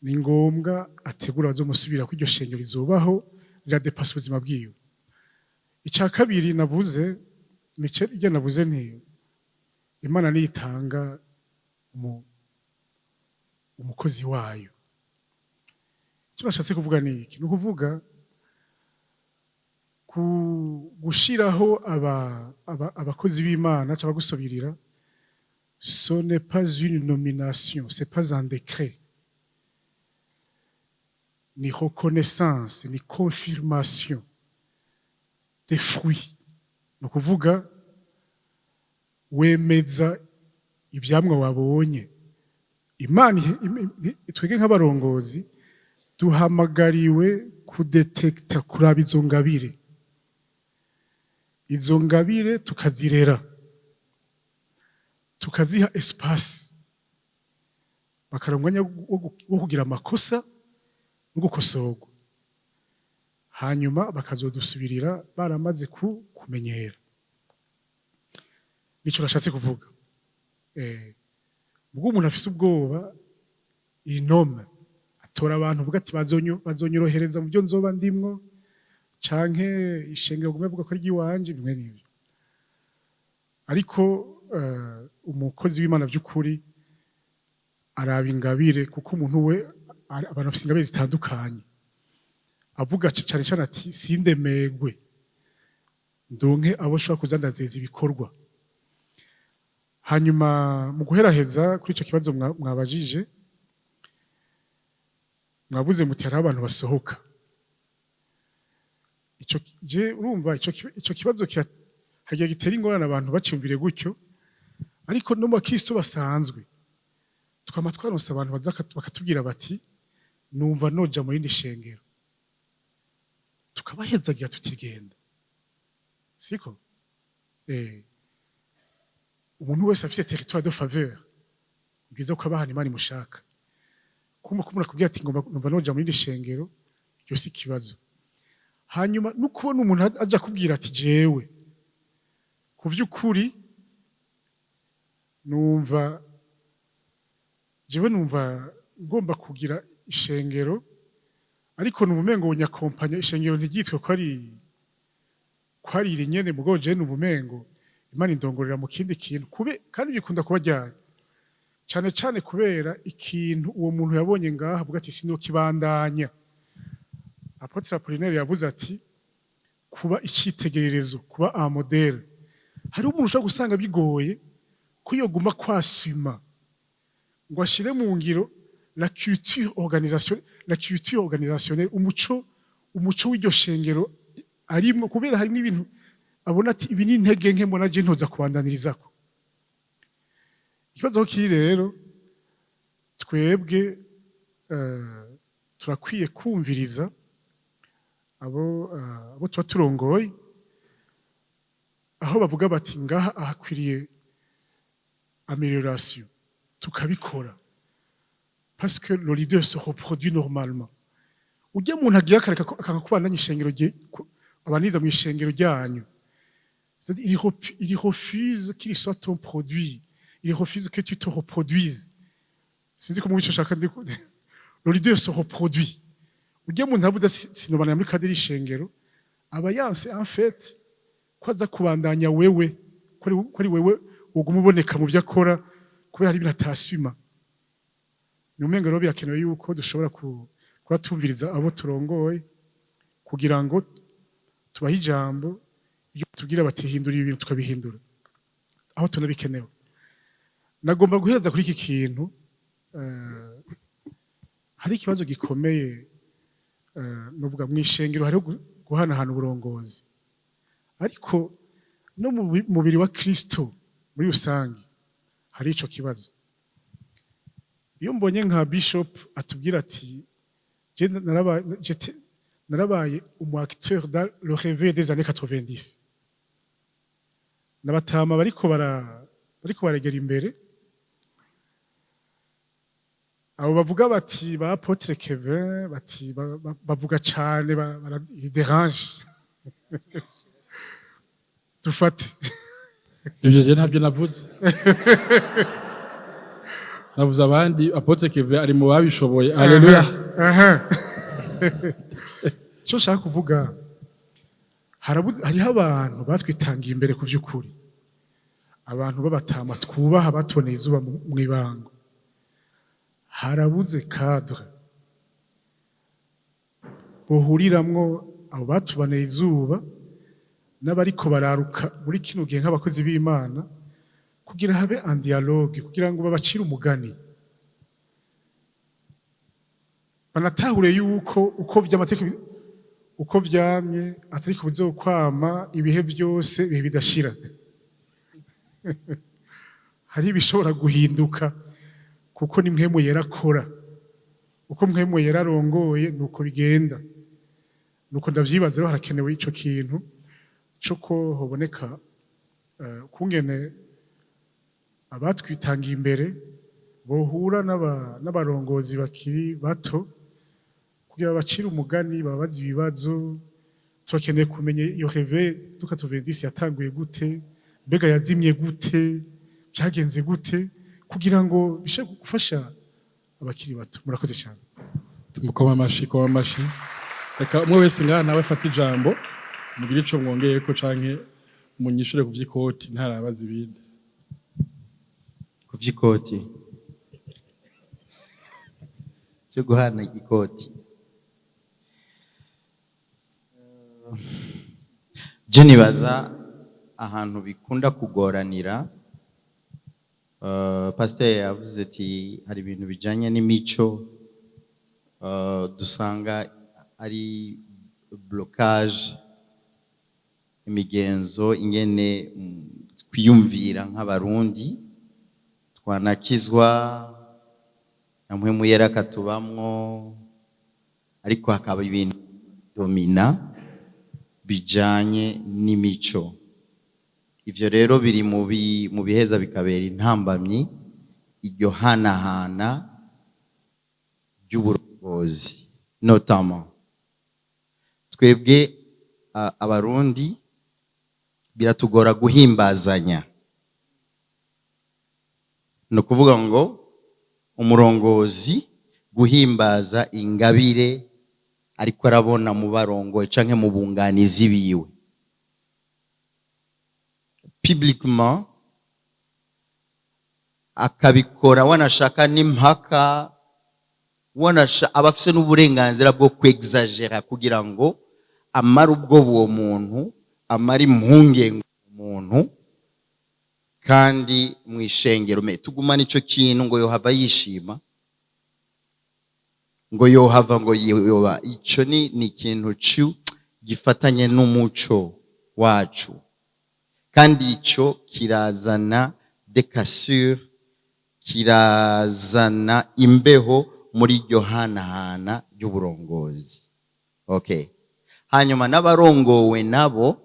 ni ngombwa ategura abazomusubira, ko iryo shengero rizobaho, rira dépasse ubuzima bwiwe. Icya kabiri navuze, nico ibyo navuze, nti Imana niyo itanga umukozi wayo. Icyo nashatse kuvuga ni iki? Ni ukuvuga gushiraho abakozi b'Imana cyangwa gusubirira, ce n'est pas une nomination, c'est pas un décret, ni reconnaissance, ni confirmation des fruits. Ni ukuvuga, wemeza Ivyamwa wabonye, Imana twebwe nk'abarongozi duhamagariwe kudetekta, kuraba izo ngabire, izo ngabire tukazirera, tukaziha espace, bakaronka umwanya wo kugira amakosa no gukosorwa, hanyuma bakazodusubirira baramaze kumenyera. Nico nashatse kuvuga. Ubwo umuntu afise ubwoba, inome atora abantu uvuga ati bazonyorohereza mu byo nzoba ndimwo, canke ishengero gume avuga ko ari iry'iwanje, bimwe n'ibyo. Ariko umukozi w'Imana by'ukuri araba ingabire, kuko umuntu we abantu bafise ingabire zitandukanye. Avuga cane cane ati sindemegwe, ndonke abo nshobora kuza ndazeza ibikorwa. Hanyuma mu guheraheza kuri ico kibazo mwabajije, mwavuze muti hariho abantu basohoka. Ico je urumva ico kibazo hagiye gitera ingorane abantu baciyumvire gutyo. Ariko no mu bakristo basanzwe twama twaronse abantu baza bakatubwira bati numva noja mu rindi shengero, tukabahezagira tutigenda siko. Umuntu wese afise territoire de faveur, ni byiza ko abahana Imana imushaka. Kuma kumura kubwira ati ngomba numva noja mu rindi shengero, iryo si ikibazo. Hanyuma no kubona umuntu aja kubwira ati jewe ku vy'ukuri numva, jewe numva ngomba kugira ishengero, ariko numva umengo nyakompanya ishengero ntiryitwe ko ari iri nyene, mugabo jewe numva umengo Imana indongorera mu kindi kintu kube. Kandi bikunda kuba ryari cane cane kubera ikintu uwo muntu yabonye ngaha, avuga ati sinokibandanya. Apôtre Apollinaire yavuze ati kuba icitegererezo, kuba un modèle. Hari umuntu ushobora gusanga bigoye ko yoguma kwasuma ngo ashire mu ngiro la culture organisation, la culture organisationnelle, umuco w'iryo shengero arimwo, kubera harimo ibintu abona ati ibi ni intege nke mbona je ntoza kubandanirizako. Ikibazo aho kiri rero, twebwe turakwiye kumviriza abo tuba turongoye, aho bavuga bati ngaha ahakwiriye amélioration, tukabikora, parce que le leader se reproduit normalement. Ujya muntu agiye akareka akanga kubandanya ishengero abaniza mu ishengero ryanyu, c'est-à-dire il refuse qu'il soit ton produit, il refuse que tu te reproduises. Sinzi ko mu bico shaka ndi le leader se reproduit. Ujya muntu avuga sinobana muri cadre y'ishengero, aba yanse en fait ko aza kubandanya wewe, ko ari wewe uguma uboneka mu byo akora, kubera hari ibintu atasuma. Ni umengo rero birakenewe yuko dushobora kuba tumviriza abo turongoye, kugira ngo tubahe ijambo, ibyo tubwira bati hindura ibi bintu, tukabihindura aho tunabikenewe. Nagomba guhereza kuri iki kintu. Hari ikibazo gikomeye, nuvuga mu ishengero hariho guhanahana uburongozi, ariko no mu mubiri wa Kristo muri rusange hari ico kibazo. Iyo mbonye nka bishop atubwira ati je narabaye umu acteur dans le réveil des années 90, n'abatama bariko baregera imbere, abo bavuga bati ba apôtre Kevin bati bavuga cane, dérange, dufate. Ibyo rero ntabyo navuze, navuze abandi. Apôtre Kevin ari mu babishoboye, haleluya. Aha. Icyo nshaka kuvuga, hariho abantu batwitangiye imbere ku by'ukuri, abantu b'abatama twubaha, batuboneye izuba mu ibango. Harabuze cadre bohuriramwo abo batuboneye izuba n'abariko bararuka muri kino gihe nk'abakozi b'Imana, kugira habe un dialogue, kugira ngo babacire umugani, banatahure yuko uko vy'amateka uko vyamye atari ko bizokwama ibihe byose, ibihe bidashira. Hari ibishobora guhinduka, kuko ni Mpwemu Yera akora. Uko Mpwemu Yera arongoye, nuko bigenda, nuko ndavyibaza. Rero harakenewe ico kintu co ko hoboneka kungene abatwitangiye imbere bohura n'abarongozi bakiri bato kugira bacire umugani, babaze ibibazo. Turakeneye kumenya iyo réveil du 90 yatanguye gute, mbega yazimye gute, byagenze gute, kugira ngo bishobore gufasha abakiri bato. Murakoze cyane. Tumukoma amashi, koma amashi. Reka umwe wese ngaha nawe afate ijambo, mugire ico mwongeyeko canke munyishure ku vy'ikoti, ntarabaza ibindi. Ku by'ikoti byo guhana ikoti, je nibaza ahantu bikunda kugoranira, pasiteri yavuze ati hari ibintu bijanye n'imico, dusanga ari blocage, imigenzo, ingene twiyumvira nk'Abarundi twanakizwa na Mpwemu Yera akatubamwo, ariko hakaba ibintu domina bijanye n'imico. Ivyo rero biri mu biheza bikabera intambamyi iryo hanahana ry'uburongozi. Notamment twebwe Abarundi biratugora guhimbazanya. Ni ukuvuga ngo umurongozi guhimbaza ingabire ariko arabona mu barongoye canke mu bunganizi biwe publiquement, akabikora wanashaka n'impaka, aba afise n'uburenganzira bwo kwexagera kugira ngo amare ubwoba uwo muntu, amare impungenge umuntu. Kandi mu ishengero me tugumana ico kintu ngo yohava yishima, ngo yohava ngo yoba ico ni ikintu gifatanye n'umuco wacu, kandi ico kirazana des cassures, kirazana imbeho muri iryo hanahana ry'uburongozi. Okay, hanyuma n'abarongowe nabo,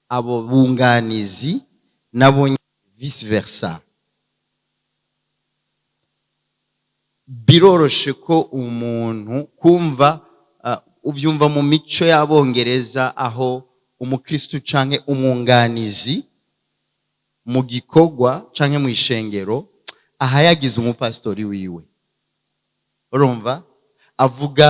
abo bunganizi nabo vice versa. Biroroshe ko umuntu kumva, uvyumva mu mico y'Abongereza, aho umukristu canke umwunganizi mu gikorwa canke mu ishengero ahayagiza umupasitori wiwe, urumva avuga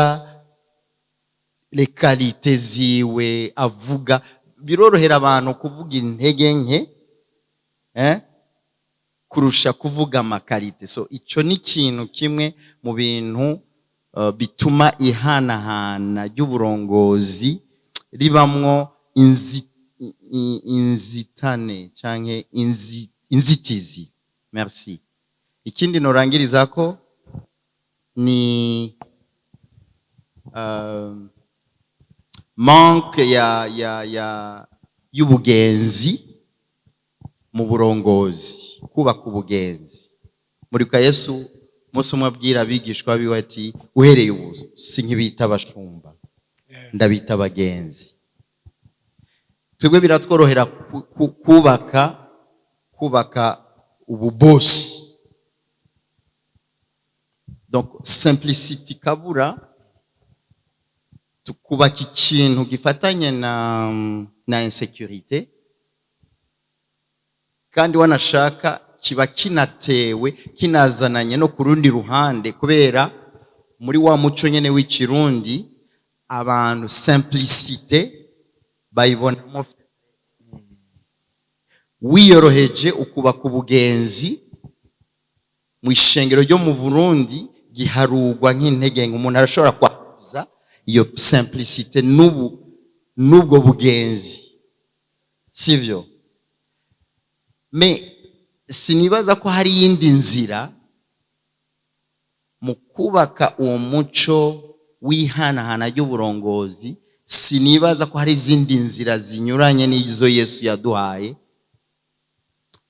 les qualités ziwe, avuga. Birorohera abantu kuvuga intege nke kurusha kuvuga ama qualités. So ico ni ikintu kimwe mu bintu bituma ihanahana ry'uburongozi ribamwo inzitane canke inzitizi. Merci. Ikindi norangiriza ko ni manque ya y'ubugenzi mu burongozi, kubaka ubugenzi. Murika Yesu umunsi umwe abwira abigishwa biwe ati: "Uhereye ubu si nkibita abashumba, ndabita abagenzi." Twebwe biratworohera kubaka ububosi, donc simplicité ikabura, tukubaka ikintu gifatanye na insécurité, kandi wanashaka kiba kinatewe kinazananye no ku rundi ruhande, kubera muri wa muco nyene w'Ikirundi abantu simplicité bayibonamo. Wiyoroheje ukubaka ubugenzi mu ishengero ryo mu Burundi giharugwa nk'intege nke. Umuntu arashobora kwakuza iyo simplicité n'ubu n'ubwo bugenzi, sivyo? Mais sinibaza ko hari iyindi nzira mu kubaka uwo muco w'ihanahana ry'uburongozi. Sinibaza ko hari izindi nzira zinyuranye n'izo Yesu yaduhaye.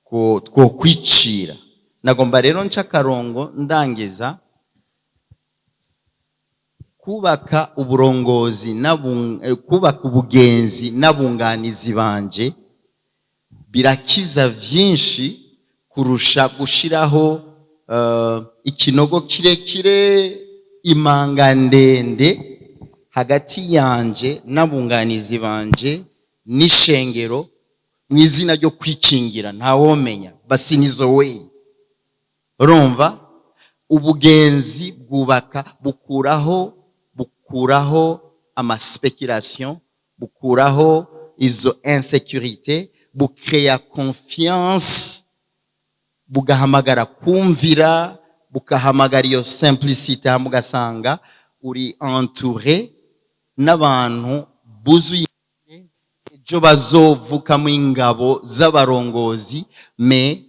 Twokwicira. Nagomba rero nca akarongo, ndangiza. Kubaka uburongozi, kubaka ubugenzi n'abunganizi banje birakiza vyinshi kurusha gushiraho ikinogo kirekire, imanga ndende hagati yanje n'abunganizi banje n'ishengero mu izina ryo kwikingira. Ntawomenya basinizo we. Urumva, ubugenzi bwubaka, bukuraho ama spéculation, bukuraho izo insécurité, bucréa confiance, bugahamagara kumvira, bugahamagara iyo simplicité. Hama ugasanga uri entouré n'abantu buzuye, ejo bazovukamo ingabo z'abarongozi. Mais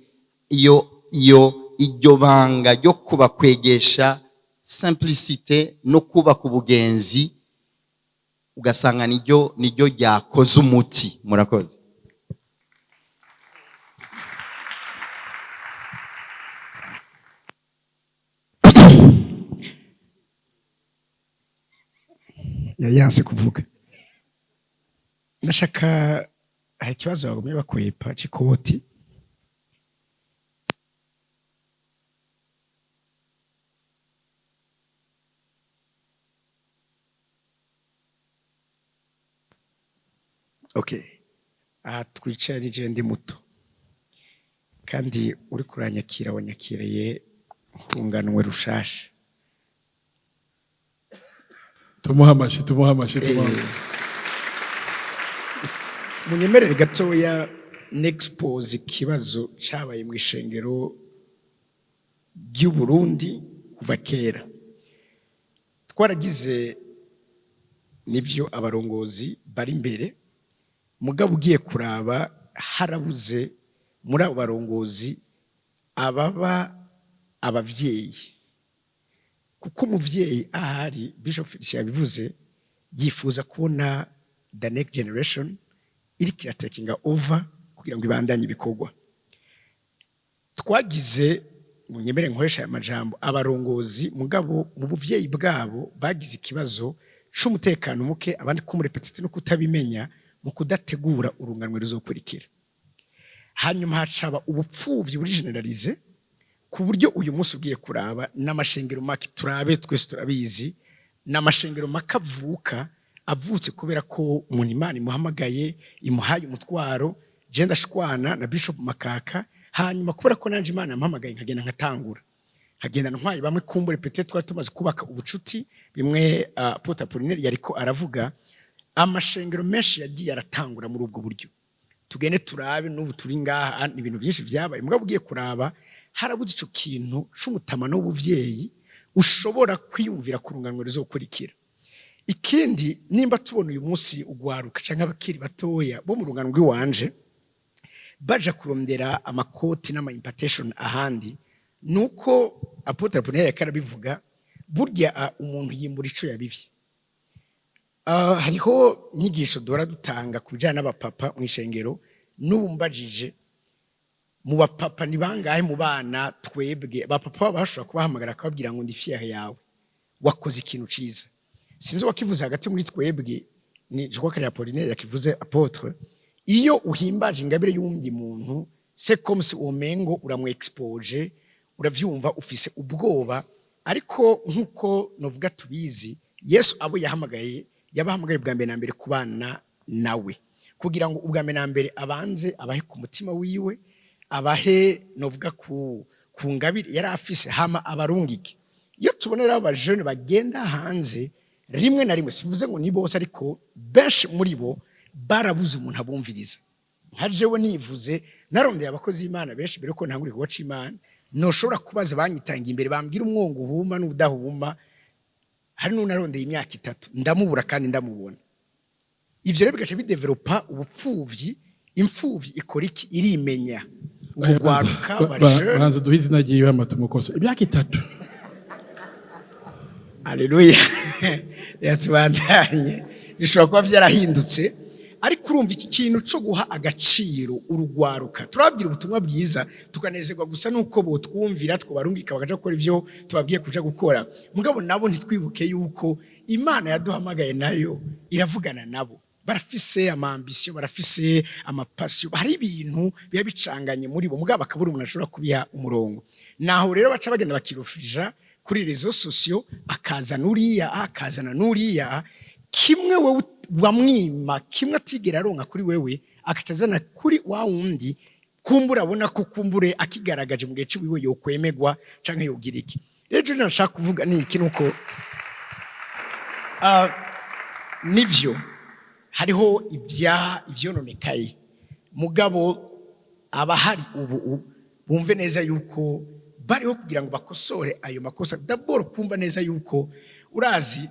iyo iryo banga ryo kubakwegesha simplicité no kubaka ubugenzi, ugasanga niryo ryakoze umuti. Murakoze. Yari yanse kuvuga. Ndashaka, hari ikibazo bagumye bakwepa c'ikoti. Okay, aha twicaye ni je ndi muto, kandi uri kuranyakira wanyakiriye nkunganwe rushasha. Tumuha amashi, tumuha amashi, tumuha amashi. Munyemerere gatoya n'expose ikibazo cabaye mu ishengero ry'u Burundi kuva kera. Twaragize nivyo abarongozi bari imbere, mugabo ugiye kuraba harabuze muri abo barongozi ababa abavyeyi, kuko umuvyeyi ahari, Bishop Felicien yabivuze, yifuza kubona the next generation iriko iratekinga over kugira ngo ibandanye ibikorwa. Twagize, munyemere nkoresha aya majambo, abarongozi, mugabo mu buvyeyi bwabo bagize ikibazo c'umutekano muke, abandi kumurepetite no kutabimenya mu kudategura urunganwe ruzokurikira. Hanyuma hacaba ubupfuvyi buri généralisé, ku buryo uyu munsi ugiye kuraba n'amashengero make, turabe twese turabizi, n'amashengero make avuka, avutse kubera ko umuntu Imana imuhamagaye, imuhaye umutwaro. Je ndashwana na Bishop Makaka, hanyuma kubera ko nanje Imana yampamagaye, nkagenda nkatangura, nkagenda ntwaye bamwe, kumbure peut-être twari tumaze kubaka ubucuti, bimwe Apôtre Apollinaire yariko aravuga. Amashengero menshi yagiye aratangura muri ubwo buryo. Tugende turabe n'ubu turi ngaha, ni ibintu byinshi byabaye, mugabo ugiye kuraba harabuze ico kintu c'umutamano w'ubuvyeyi ushobora kwiyumvira ku runganwe ruzokurikira. Ikindi, nimba tubona uyu munsi ugwaruka canke abakiri batoya bo mu rungano rw'iwanje baja kurondera amakoti n'ama impartation ahandi, nuko Apôtre Apollinaire yakarabivuga, burya umuntu yimbura ico yabivye. Hariho inyigisho duhora dutanga ku bijyanye n'abapapa mu ishengero. N'ubu mbajije mu bapapa, ni bangahe mu bana twebwe abapapa baba bashobora kubahamagara akababwira ngo: "Ndi fier yawe, wakoze ikintu ciza"? Sinzi uwakivuze hagati muri twebwe, ni je crois que Apollinaire yakivuze, apôtre. Iyo uhimbaje ingabire y'uwundi muntu, c'est comme si umengo uramu expose, uravyumva, ufise ubwoba. Ariko nkuko novuga tubizi, Yesu abo yahamagaye, yabahamagaye bwa mbere na mbere kubana nawe, kugira ngo ubwa mbere na mbere abanze abahe ku mutima wiwe, abahe novuga ku ngabire yari afise, hama abarungike. Iyo tubona rero abajene bagenda hanze, rimwe na rimwe, sivuze ngo ni bose, ariko benshi muri bo barabuze umuntu abumviriza. Nka jewe nivuze, narondeye abakozi b'Imana benshi mbere ko ntangura igikorwa c'Imana, noshobora kubaza banyitangiye imbere, bambwira umwongo uhuma n'udahuma. Hari n'unarondeye imyaka 3 ndamubura kandi ndamubona. Ivyo rero bigaca bidéveloppa ubupfuvyi. Imfuvyi ikora iki? Irimenya. Ubugwaruka bajene. Banza duhe izina ryiwe hama tumukoso. Imyaka 3. Aleluya, yatubandanye. Bishobora kuba byarahindutse. Ariko urumva iki kintu cyo guha agaciro urugwaruka, turababwira ubutumwa bwiza tukanezerwa gusa nuko botwumvira, twobarungika bakaja gukora ivyo tubabwiye kuja gukora. Mugabo nabo ntitwibuke yuko Imana yaduhamagaye nayo iravugana nabo. Barafise ama ambitions, barafise ama passions, hari ibintu biba bicanganye muri bo, mugabo bakabura umuntu ashobora kubiha umurongo. Naho rero baca bagenda bakirofija kuri réseaux sociaux, akazana uriya, akazana n'uriya. Kimwe wewe wamwima, kimwe atigera aronka kuri wewe, akaca azana kuri wa wundi. Kumbura abona ko kumbure akigaragaje mu gihe ciwiwe yokwemegwa canke yogira iki. Rero ico nashaka kuvuga ni iki? Nuko nivyo hariho ivyononekaye, mugabo abahari ubu bumve neza yuko bariho kugira ngo bakosore ayo makosa. D'abord kumva neza yuko urazi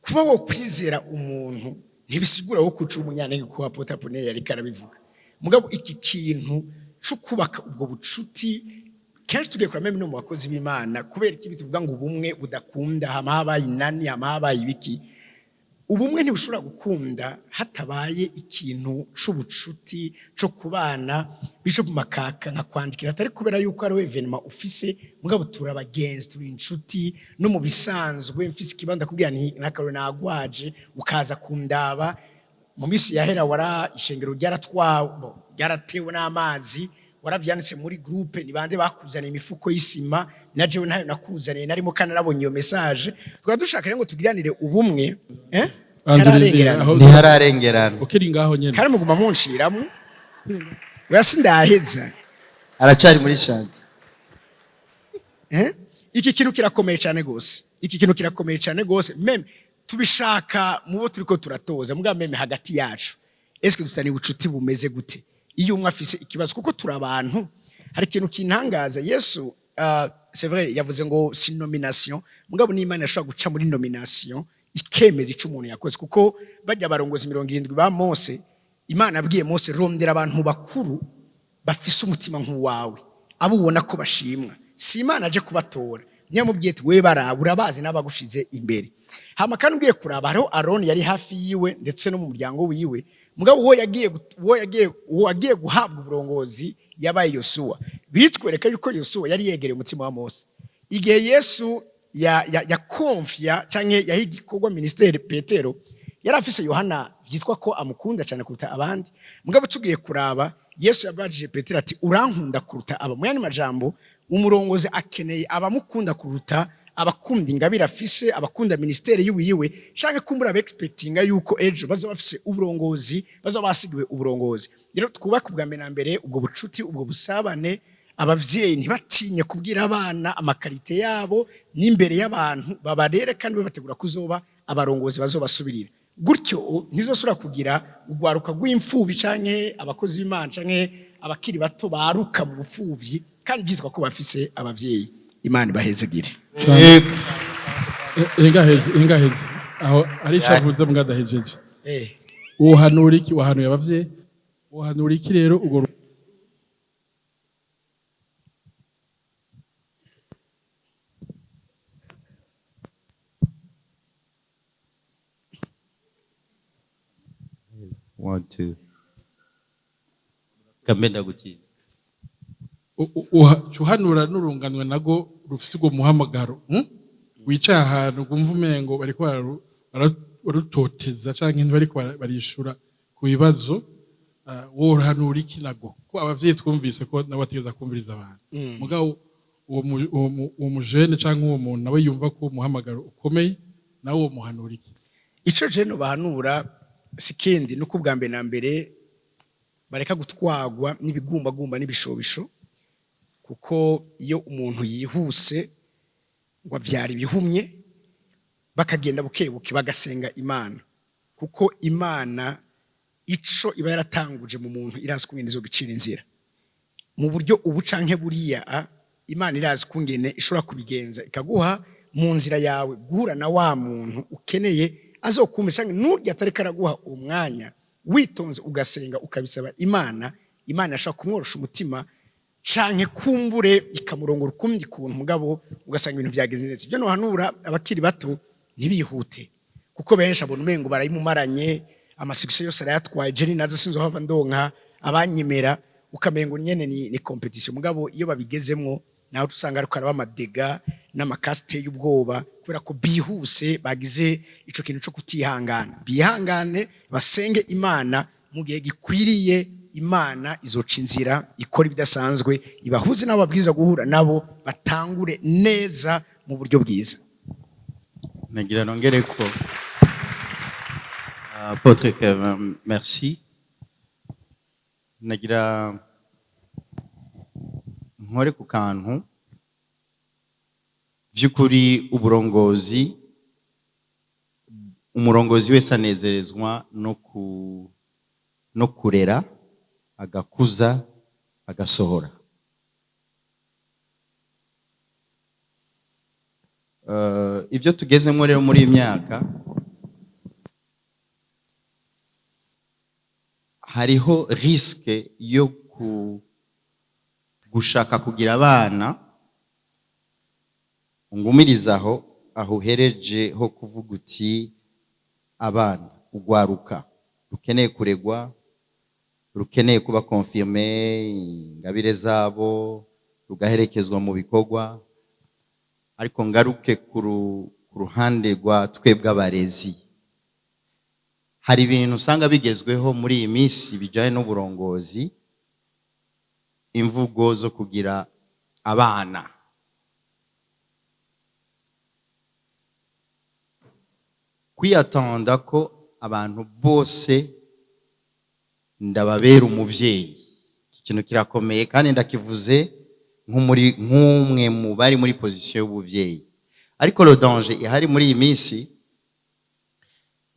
kuba wo kwizera umuntu ntibisigura wo kuca umunyanenge, ko apôtre Apollinaire yariko arabivuga. Mugabo iki kintu cyo kubaka ubwo bucuti, kenshi tugiye kuraba même no mu bakozi b'Imana, kubera iki tuvuga ngo ubumwe budakunda, hama habaye inani, hama habaye ibiki? Ubumwe ntibushobora gukunda hatabaye ikintu c'ubucuti co kubana. Bishop Makaka nkakwandikira, atari kubera yuko ari événement ufise, mugabo turi abagenzi, turi inshuti no mu bisanzwe. Mfise ikibanza kubwira nti nakaro nagwaje, ukaza kundaba. Mu minsi yahera wara ishengero ryaratwawe, ryaratewe n'amazi, waravyanditse muri groupe, ni bande bakuzaniye imifuko y'isima? Na jewe ntayo nakuzaniye narimo, kandi narabonye iyo message. Tukaba dushaka rero ngo tugiranire ubumwe, eh. Anzurindira, Ntihararengerana. Ntihararengerana. Ukiri ngaho nyene. Kandi muguma munshiramwo, oya, sindaheza. Aracari muri chantier. Eh? Iki kintu kirakomeye cyane gose, iki kintu kirakomeye cyane gose. Même tubishaka mu bo turiko turatoza, mugabo même hagati yacu, eske dufitaniye ubucuti bumeze gute? Iyo umwe afise ikibazo, kuko turi abantu, hari ikintu kintangaza. Yesu, c'est vrai, yavuze ngo si nomination, mugabo n'Imana yashobora guca muri nomination ikemeza ico umuntu yakoze, kuko bajya barongozi 70 ba Mose, Imana yabwiye Mose: "Rondera abantu bakuru bafise umutima nk'uwawe, abo ubona ko bashimwa." Si Imana aje kubatora, niyo yamubwiye ati: "We baraba, urabazi n'abagushize imbere." Hama kandi ugiye kuraba, hariho Aroni yari hafi yiwe ndetse no mu muryango wiwe, mugabo uwo yagiye guhabwa uburongozi yabaye Yosuwa. Bitwereka yuko Yosuwa yari yegereye umutima wa Mose. Igihe Yesu ya konfya canke yaha igikorwa ministère Petero, yari afise Yohana vyitwa ko amukunda cyane kuruta abandi. Mugabo tugiye kuraba, Yesu yabajije Petero ati: "Urankunda kuruta aba?" Mu yandi majambo, umurongozi akeneye abamukunda kuruta abakunda ingabire afise, abakunda ministère yiwiwe, canke kumbura aba expectinga yuko ejo bazoba bafise uburongozi, bazoba basigiwe uburongozi. Rero twubake ubwa mbere na mbere ubwo bucuti, ubwo busabane. Abavyeyi ntibatinye kubwira abana ama qualités yabo n'imbere y'abantu, babarere kandi babategura kuzoba abarongozi bazobasubirira. Gutyo ntizosubira kugira urwaruka rw'imfubyi canke abakozi b'Imana canke abakiri bato baruka mu bupfuvyi kandi byitwa ko bafise abavyeyi. Imana ibahezegire. Ingaheze, ingaheze aho ari ico avuze mbwa adahejeje. Uhanura iki? Wahanuye abavyeyi, uhanura iki rero urwo One, two. Kambe ndagutiza. Uhanura n'urunganwe nago rufise ubwo muhamagaro, Wicaye ahantu wumva umengo bariko barutoteza canke ntibariko barishura ku bibazo, wohanura iki nago? Ko abavyeyi twumvise ko nabo bategereza kumviriza abantu, mugabo uwo mujene canke uwo muntu nawe yumva ko umuhamagaro ukomeye, nawe uwo muhanura iki? Ico je nobahanura si kindi, nuko ubwa mbere na mbere bareka gutwagwa n'ibigumbagumba n'ibishobisho, kuko iyo umuntu yihuse ngo avyara ibihumye. Bakagenda buke buke, bagasenga Imana, kuko Imana ico iba yaratanguje mu muntu irazi kungene izogicira inzira mu buryo ubu canke buriya. Imana irazi kungene ishobora kubigenza, ikaguha mu nzira yawe guhura na wa muntu ukeneye azokumva, canke nurya atariko araguha umwanya. Witonze ugasenga, ukabisaba Imana, Imana irashobora kumworosha umutima canke kumbure ikamurongora ukundi kuntu, mugabo ugasanga ibintu vyagenze neza. Ibyo nohanura abakiri bato, ntibihute, kuko benshi abona umengo barayimumaranye. Ama succès yose arayatwaye, je nazo sinzohava ndonka abanyemera. Ukamengo nyene ni compétition. Mugabo iyo babigezemwo naho usanga ariko araba amadega n'amakasite y'ubwoba, kubera ko bihuse bagize ico kintu co kutihangana. Bihangane, basenge Imana mu gihe gikwiriye. Imana izoca inzira, ikora ibidasanzwe, ibahuze n'abo babwiza guhura nabo, batangure neza mu buryo bwiza. Nagira nongere ko, Apôtre Kevin, merci. Nagira nkore ku kantu. By'ukuri uburongozi, umurongozi wese anezerezwa no kurera, agakuza, agasohora. Ibyo tugezemo rero muri iyi myaka, hariho risque yo gushaka kugira abana ngumiriza aho uhereje ho kuvuga uti abana, ugwaruka rukeneye kuregwa, rukeneye kuba confirmé ingabire zabo, rugaherekezwa mu bikorwa. Ariko ngaruke ku ruhande rwa twebwe abarezi, hari ibintu usanga bigezweho muri iyi minsi bijyanye n'uburongozi, imvugo zo kugira abana. Kwiyatanda ko abantu bose ndababera umuvyeyi, iki kintu kirakomeye kandi ndakivuze nk'umwe mu bari muri position y'ubuvyeyi. Ariko le danger ihari muri iyi minsi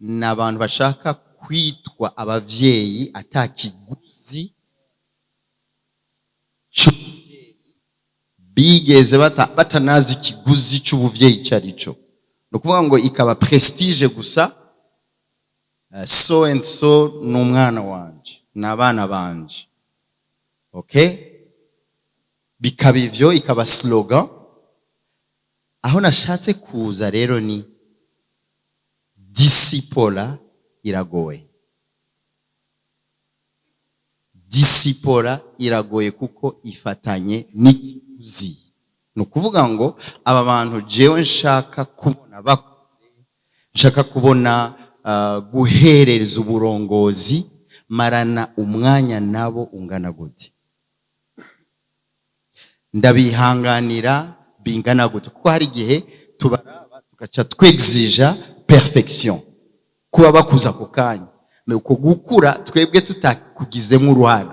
ni abantu bashaka kwitwa abavyeyi atakiguzi c'ubuvyeyi bigeze batanazi ikiguzi c'ubuvyeyi ico ari cyo. Ni ukuvuga ngo ikaba prestige gusa, so and so ni umwana wanje, ni abana banje, okay? Bikaba ivyo, ikaba slogan. Aho nashatse kuza rero ni discipola iragoye, discipola iragoye kuko ifatanye n'ikiguzi. Ni ukuvuga ngo aba bantu jewe nshaka kubona bakuze, nshaka kubona guhereza uburongozi, marana umwanya nabo ungana gute, ndabihanganira bingana gute? Kuko hari igihe tubaraba tugaca twexija perfection, kuba bakuza ako kanya. Mais uko gukura twebwe tutakugizemo uruhare,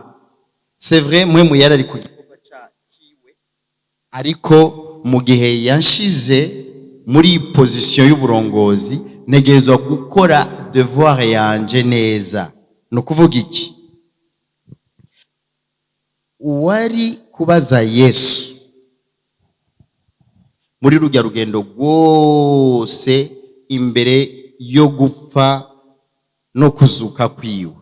c'est vrai, mwe muyari ari ku gikorwa ciwe, ariko mu gihe yanshize muri position y'uburongozi, ntegerezwa gukora devoir yanje neza. Ni ukuvuga iki? Uwari kubaza Yesu muri rujya rugendo rwose imbere yo gupfa no kuzuka kwiwe,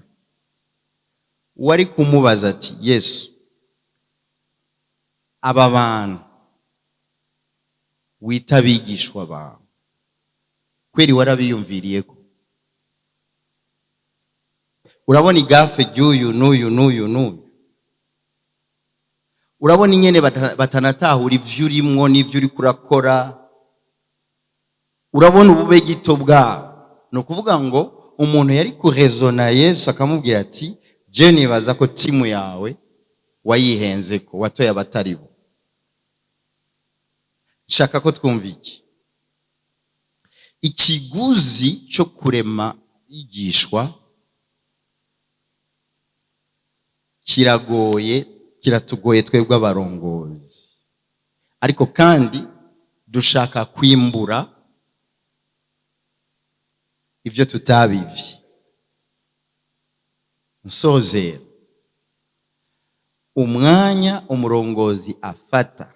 uwari kumubaza ati: "Yesu, aba bantu wita abigishwa bawe, kweri warabiyumviriye ko urabona i gaffe ry'uyu n'uyu n'uyu n'uyu, urabona ingene batanatahura ivyo urimwo n'ivyo uriko urakora, urabona ubube gito bwabo?" Ni ukuvuga ngo umuntu yari kurezona Yesu akamubwira ati: "Je nibaza ko timu yawe wayihenze, ko watoye abatari bo." Nshaka ko twumva iki: ikiguzi cyo kurema abigishwa kiragoye, kiratugoye twebwe abarongozi. Ariko kandi dushaka kwimbura ibyo tutabivye. Nsozera, umwanya umurongozi afata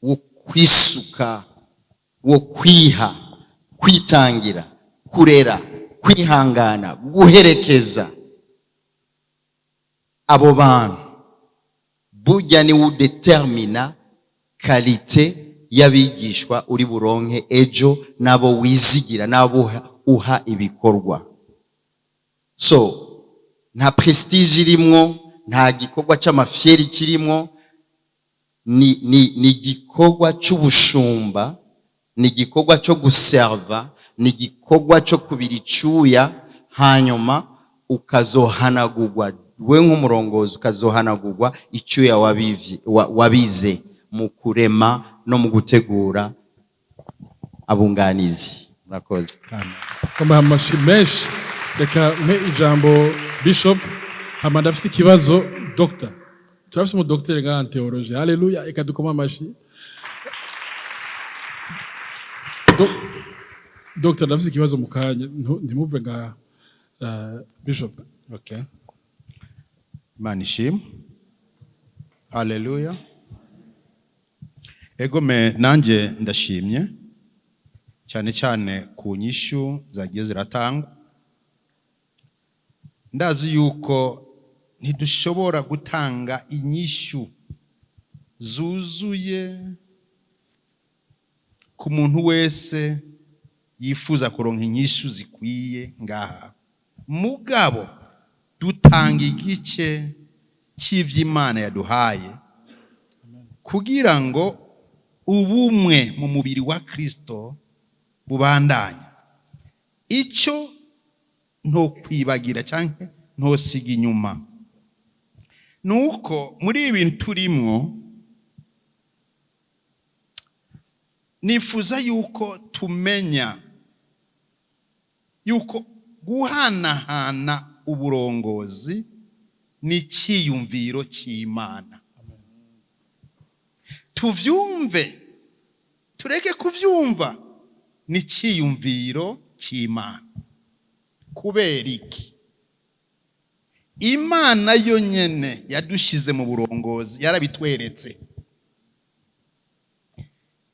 wo kwisuka, wo kwiha, kwitangira, kurera, kwihangana, guherekeza abo bantu, burya ni udetermina qualité. Y'abigishwa uri buronke ejo, n'abo wizigira, n'abo uha ibikorwa. So nta prestige irimwo, nta gikorwa c'amafyeri kirimwo. Ni igikorwa c'ubushumba, ni igikorwa cyo guserva, ni igikorwa cyo kubira icyuya, hanyuma ukazohanagurwa we nk'umurongozi, ukazohanagurwa icyuya wabize mu kurema no mu gutegura abunganizi. Murakoze. Bamuha amashi menshi. Reka mpe ijambo Bishop, hama ndafise ikibazo. Doctor, turafise umudokiteri ngaha en théologie. Haleluya! Reka dukome amashi. Doctor, ndafise ikibazo mu kanya, ntimuve ngaha. Bishop. Okay. Imana ishimwe. Haleluya. Egome, nanjye ndashimye cyane cyane ku nyishu zagiye ziratangwa. Ndazi yuko ntidushobora gutanga inyishu zuzuye ku muntu wese yifuza kuronka inyishu zikwiye ngaha, mugabo dutanga igice cy'iby'Imana yaduhaye kugira ngo ubumwe mu mubiri wa Kristo bubandanye. Icyo ntokwibagira cyangwa ntosiga inyuma ni uko muri ibi bintu turimwo, nifuza yuko tumenya yuko guhanahana uburongozi ni icyiyumviro cy'Imana. Tuvyumve, tureke kuvyumva, ni icyiyumviro cy'Imana. Kubera iki? Imana yo nyene yadushize mu burongozi yarabitweretse.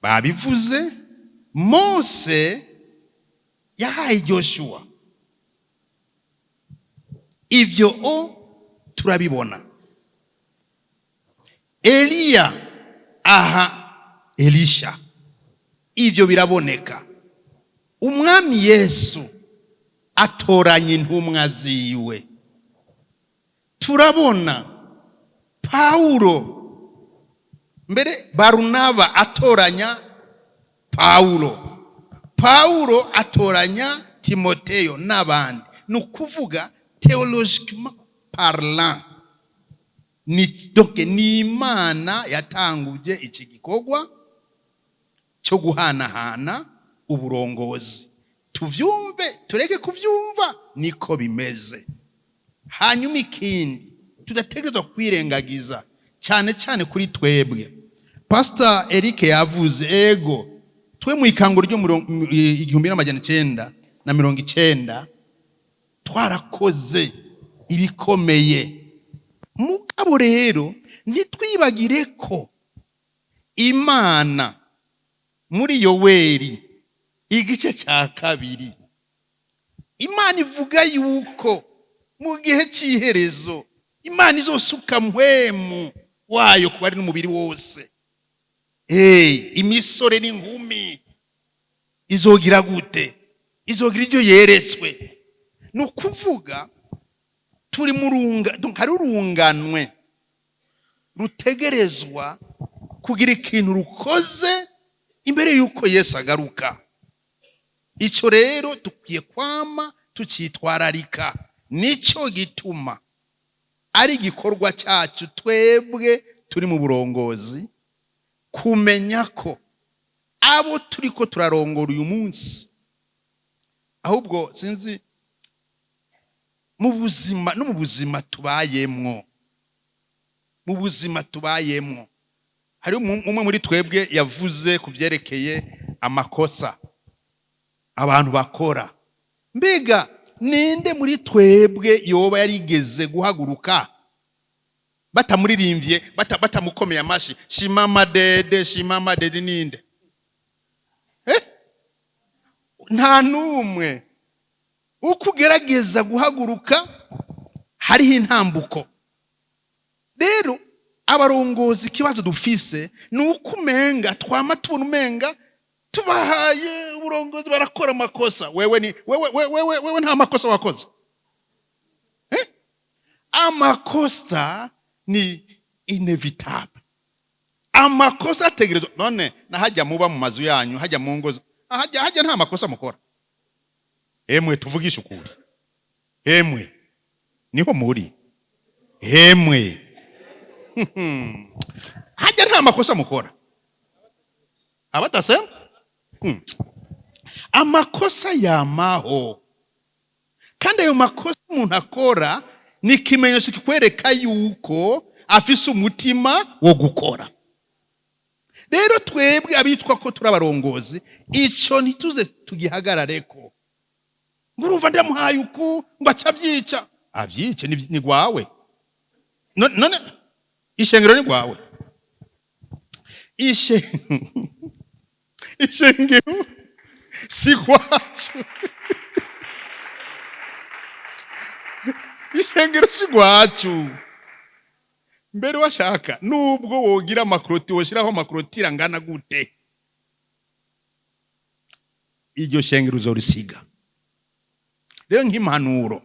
Babivuze, Mose yahaye Joshua, ivyo o turabibona. Eliya aha Elisha, ivyo biraboneka. Umwami Yesu atoranya intumwa ziwe, turabona. Pawulo, mbere Barunaba atoranya Pawulo, Pawulo atoranya Timoteyo n'abandi. Ni ukuvuga, théologiquement parlant, ni donc ni Imana yatanguje iki gikorwa cyo guhanahana uburongozi. Tuvyumve, tureke kuvyumva, niko bimeze. Hanyuma ikindi tudategerezwa kwirengagiza, cyane cyane kuri twebwe, Pastor Eric yavuze, ego, twe mu ikango ryo 1990 twarakoze ibikomeye. Mugabo rero ntitwibagire ko Imana muri Yoweri igice cya 2, Imana ivuga yuko mu gihe cy'iherezo Imana izosuka Mpwemu wayo kuba ari n'umubiri wose. Imisore n'inkumi izogira gute? Izogira ibyo yeretswe. Ni ukuvuga turi mu runga, donc hari urunganwe rutegerezwa kugira ikintu rukoze imbere y'uko Yesu agaruka. Icyo rero dukwiye kwama tucyitwararika. Nicyo gituma ari igikorwa cyacu twebwe turi mu burongozi kumenya ko abo turi ko turarongora uyu munsi, ahubwo sinzi mu buzima no mu buzima tubayemwo, mu buzima tubayemwo, hari umwe muri twebwe yavuze ku byerekeye amakosa abantu bakora. Mbega ninde muri twebwe yoba yarigeze guhaguruka batamuririmbye, batamukomeye amashi, "Shima amadede, shima amadede"? Ninde? Eh? Nta n'umwe. Uko ugerageza guhaguruka hariho intambuko. Rero Abarongozi, ikibazo dufise ni uko umenga twama tubona umenga tubahaye uburongozi barakora amakosa. Wewe ni wewe, wewe, wewe nta makosa wakoze, eh? Amakosa ni inévitable, amakosa ategerezwa. None nahajya muba mu mazu yanyu, hajya mu ngo, hajya nta makosa mukora? Emwe, tuvugishe ukuri, emwe niho muri, emwe hajya nta makosa mukora? Abatasema Amakosa yamaho, kandi ayo makosa umuntu akora ni ikimenyetso kikwereka yuko afise umutima wo gukora. Rero twebwe abitwa ko turi abarongozi, ico ntituze tugihagarareko ngo urumva ndamuhaye uku ngo aca abyica. Abyice ni gwawe. None ishengero ni gwawe? Ishengero si gwacu, ishengero si gwacu. Mbere washaka nubwo wogira ama clôtures, woshiraho ama clôtures angana gute, iryo shengero uzorisiga. Rero nk'impanuro,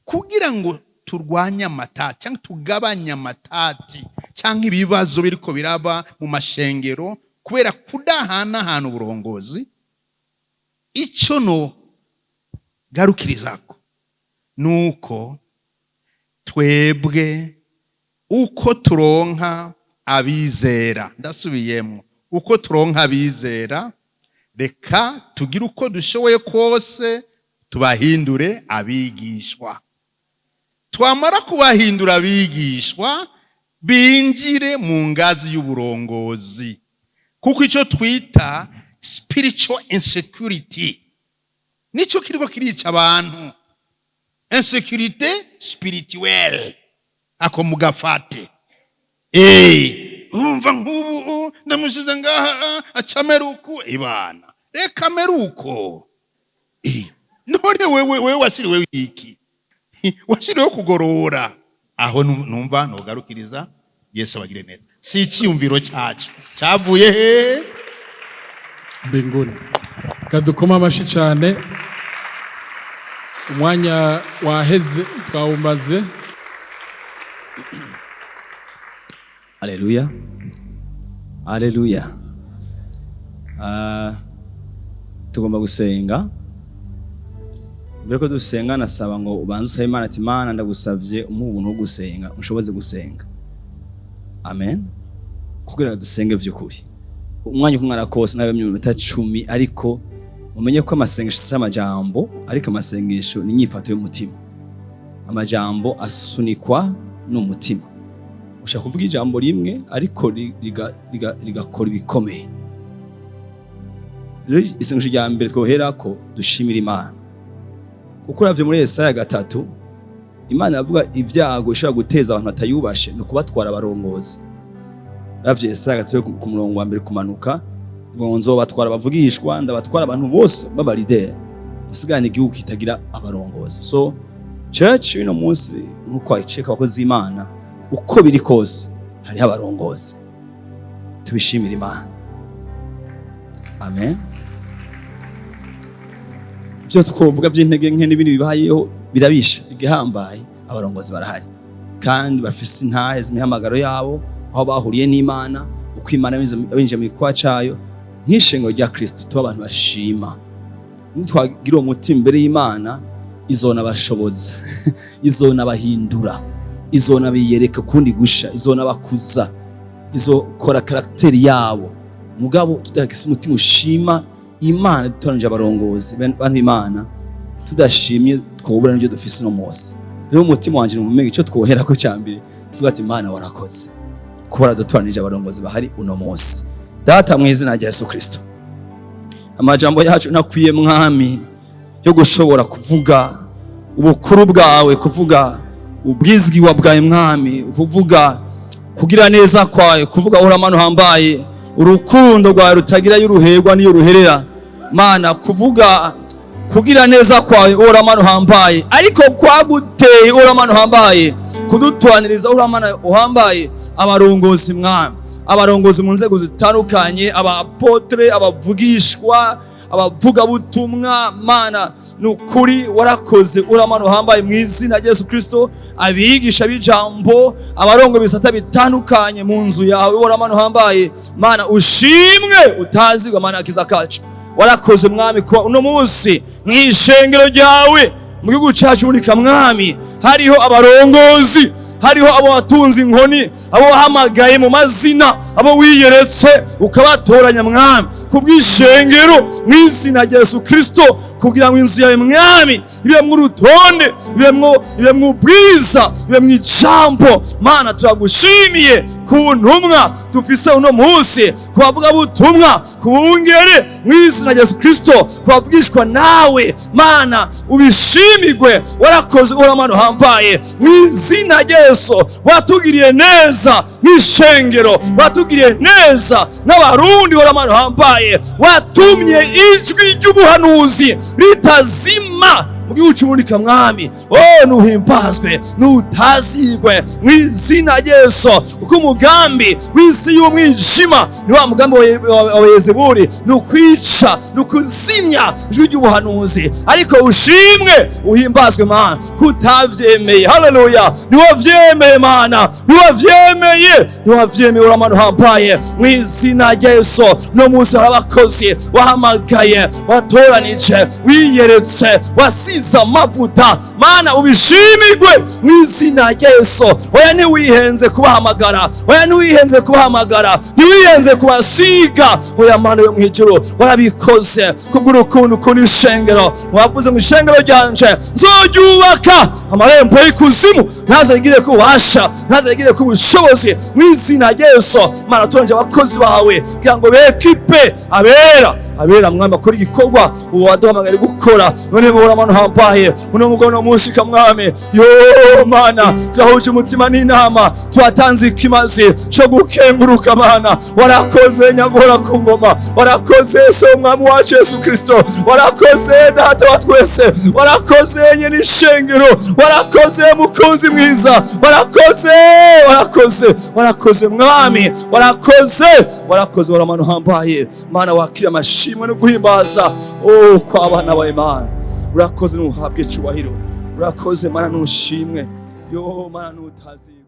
kugira ngo turwanye amatati cyangwa tugabanye amatati cyangwa ibibazo biriko biraba mu mashengero kubera kudahanahana uburongozi, icyo no garukirizako nuko twebwe uko turonka abizera, ndasubiyemo, uko turonka abizera, reka tugire uko dushoboye kose tubahindure abigishwa. Twamara kubahindura abigishwa, binjire mu ngazi y'uburongozi, kuko icyo twita spiritual insecurity nicyo kiriko kirica abantu, insécurité spirituelle. Ako mugafate. Urumva nk'ubu ndamushize ngaha acamera uku, ibana reka amere uko. None wewe washyiriweho iki? Washyiriweho kugorora. Aho numva nogarukiriza. Yesu abagire neza. Si icyiyumviro cyacu, cyavuye he? Mbinguni. Kadukoma amashi cyane, umwanya waheze, twawumaze. Aleluya. Aleluya. Ah, tugomba gusenga. Mbere ko dusenga, nasaba ngo ubanze usabe Imana ati: "Imana, ndagusavye umuhe ubuntu bwo gusenga, ushoboze gusenga." Amen. Kugira ngo dusenge vy'ukuri. Umwanya uko kose nabe minota 10, ariko mumenye ko amasengesho si amajambo, ariko amasengesho ni inyifato y'umutima. Amajambo asunikwa n'umutima. Ushaka kuvuga ijambo rimwe ariko rigakora ibikomeye. Rero isengesho rya mbere twoherako, dushimira Imana, kuko uravye muri Yesaya 3, Imana iravuga ibyago ishobora guteza abantu batayubashe, ni ukubatwara abarongozi. Uravye Yesaya 3 ku murongo wa mbere kumanuka, ivuga ngo: "Nzobatwara abavugishwa, ndabatwara abantu bose b'abalideri, musigarane igihugu kitagira abarongozi." So church uno munsi, nkuko wayiceka abakozi b'Imana, uko biri kose hariho abarongozi. Tubishimire Imana. Amen. Ibyo twovuga by'intege nke n'ibindi bibayeho birabisha igihambaye, abarongozi barahari kandi bafise intahe z'imihamagaro yabo, aho bahuriye n'Imana, uko Imana binjiye mu gikorwa cayo. Nk'ishengo rya Kristo, tuba abantu bashima. Nitwagira uwo mutima imbere y'Imana, izonabashoboza, izonabahindura, izonabiyereka ukundi gusha, izonabakuza, izokora caractère yabo. Mugabo tudafise umutima ushima Imana dutoranije abarongozi, bantu b'Imana, tudashimye twobura n'ibyo dufise uno munsi. Rero umutima wanje numva umenga ico twoherako ca mbere, tuvuga ati: "Imana, warakoze kuba waradutoranije abarongozi bahari uno munsi." Data, mu izina rya Yesu Kristo, amajambo yacu ntakwiye, Mwami, yo gushobora kuvuga ubukuru bwawe, kuvuga ubwizgiwa bwawe, Mwami, kuvuga kugira neza kwawe, kuvuga uramano hambaye, urukundo rwawe rutagira y'uruherwa n'iyo ruherera. Mana, kuvuga kugira neza kwawe, uramano hambaye, ariko kwaguteye, uramano hambaye, kudutoraniriza, uramano uhambaye. Abarongozi, Mwami, abarongozi mu nzego zitandukanye, aba apôtres, abavugishwa, abavugabutumwa, Mana, ni ukuri warakoze, uramana uhambaye mu izina rya Yesu Kristo. Abigisha b'ijambo, abarongo ibisata bitandukanye mu nzu yawe, uramana uhambaye, Mana, ushimwe utazigwa, Mana akiza kacu. Warakoze, Mwami, ko uno munsi mu ishengero ryawe mu gihugu cyacu muri Kamwami hariho abarongozi, hariho abo watunze inkoni, abo wahamagaye mu mazina, abo wiyeretse ukabatoranya, Mwami, kubw'ishengero mu izina rya Yesu Kristo, kugira ngo inzu yawe, Mwami, ibemwo urutonde, ibemwo ubwiza, ibemwo ijambo. Mana, turagushimiye ku ntumwa dufise uno munsi, ku bavugabutumwa, ku bungere mu izina rya Yesu Kristo, ku bavugishwa nawe. Mana, ubishimigwe, warakoze, uramana uhambaye mu izina rya Yesu. Watugiriye neza nk'ishengero, watugiriye neza n'Abarundi, uramana uhambaye. Watumye ijwi ry'ubuhanuzi ritazima mu gihugu cy'Uburundi. Mwami, oh, nuhimbazwe, nutazigwe mu izina rya Yesu, kuko umugambi w'isi y'umwijima ni wa mugambi wa Yezebuli, ni ukwica, ni ukuzimya ijwi ry'ubuhanuzi. Ariko ushimwe, uhimbazwe, Mana, kutavyemeye. Haleluya! Niwavyemeye, Mana, niwavyemeye, niwavyemeye, uramana uhambaye mu izina rya Yesu. No munsi hari abakozi wahamagaye, watoranije, wiyeretse, wasize amavuta. Mana, ubishimigwe mu izina rya Yesu. Oya, ntiwihenze kubahamagara, oya, ntiwihenze kubahamagara, ntiwihenze kubasiga. Oya, Mana yo mw'ijuru, warabikoze kubw'urukundo ukunda ishengero. Wavuze mu ishengero ryanje nzoryubaka, amarembo y'ikuzimu ntazagire ko ubasha, ntazagire ko ubushobozi mu izina rya Yesu. Mana, turanje abakozi bawe kugira ngo bekipe abera, abera, Mwami, bakora igikorwa uwo waduhamagara gukora. None buhora, Mana uhambaye, uno mugoroba, uno munsi kamwami, yo Mana, turahuje umutima n'inama, twatanze ikimazi cyo gukenguruka. Mana, warakoze, nyagora ku ngoma, warakoze se Umwami wacu Yesu Kristo, warakoze Data wa twese, warakoze nyene ishengero, warakoze mukunzi mwiza, warakoze, warakoze, warakoze, Mwami, warakoze, warakoze, waramana uhambaye. Mana, wakira amashimwe no guhimbaza, oh, kw'abana bawe. Mana, urakoze, nuhabwe icyubahiro. Urakoze, Mana, nushimwe, yo Mana, nutazigwe.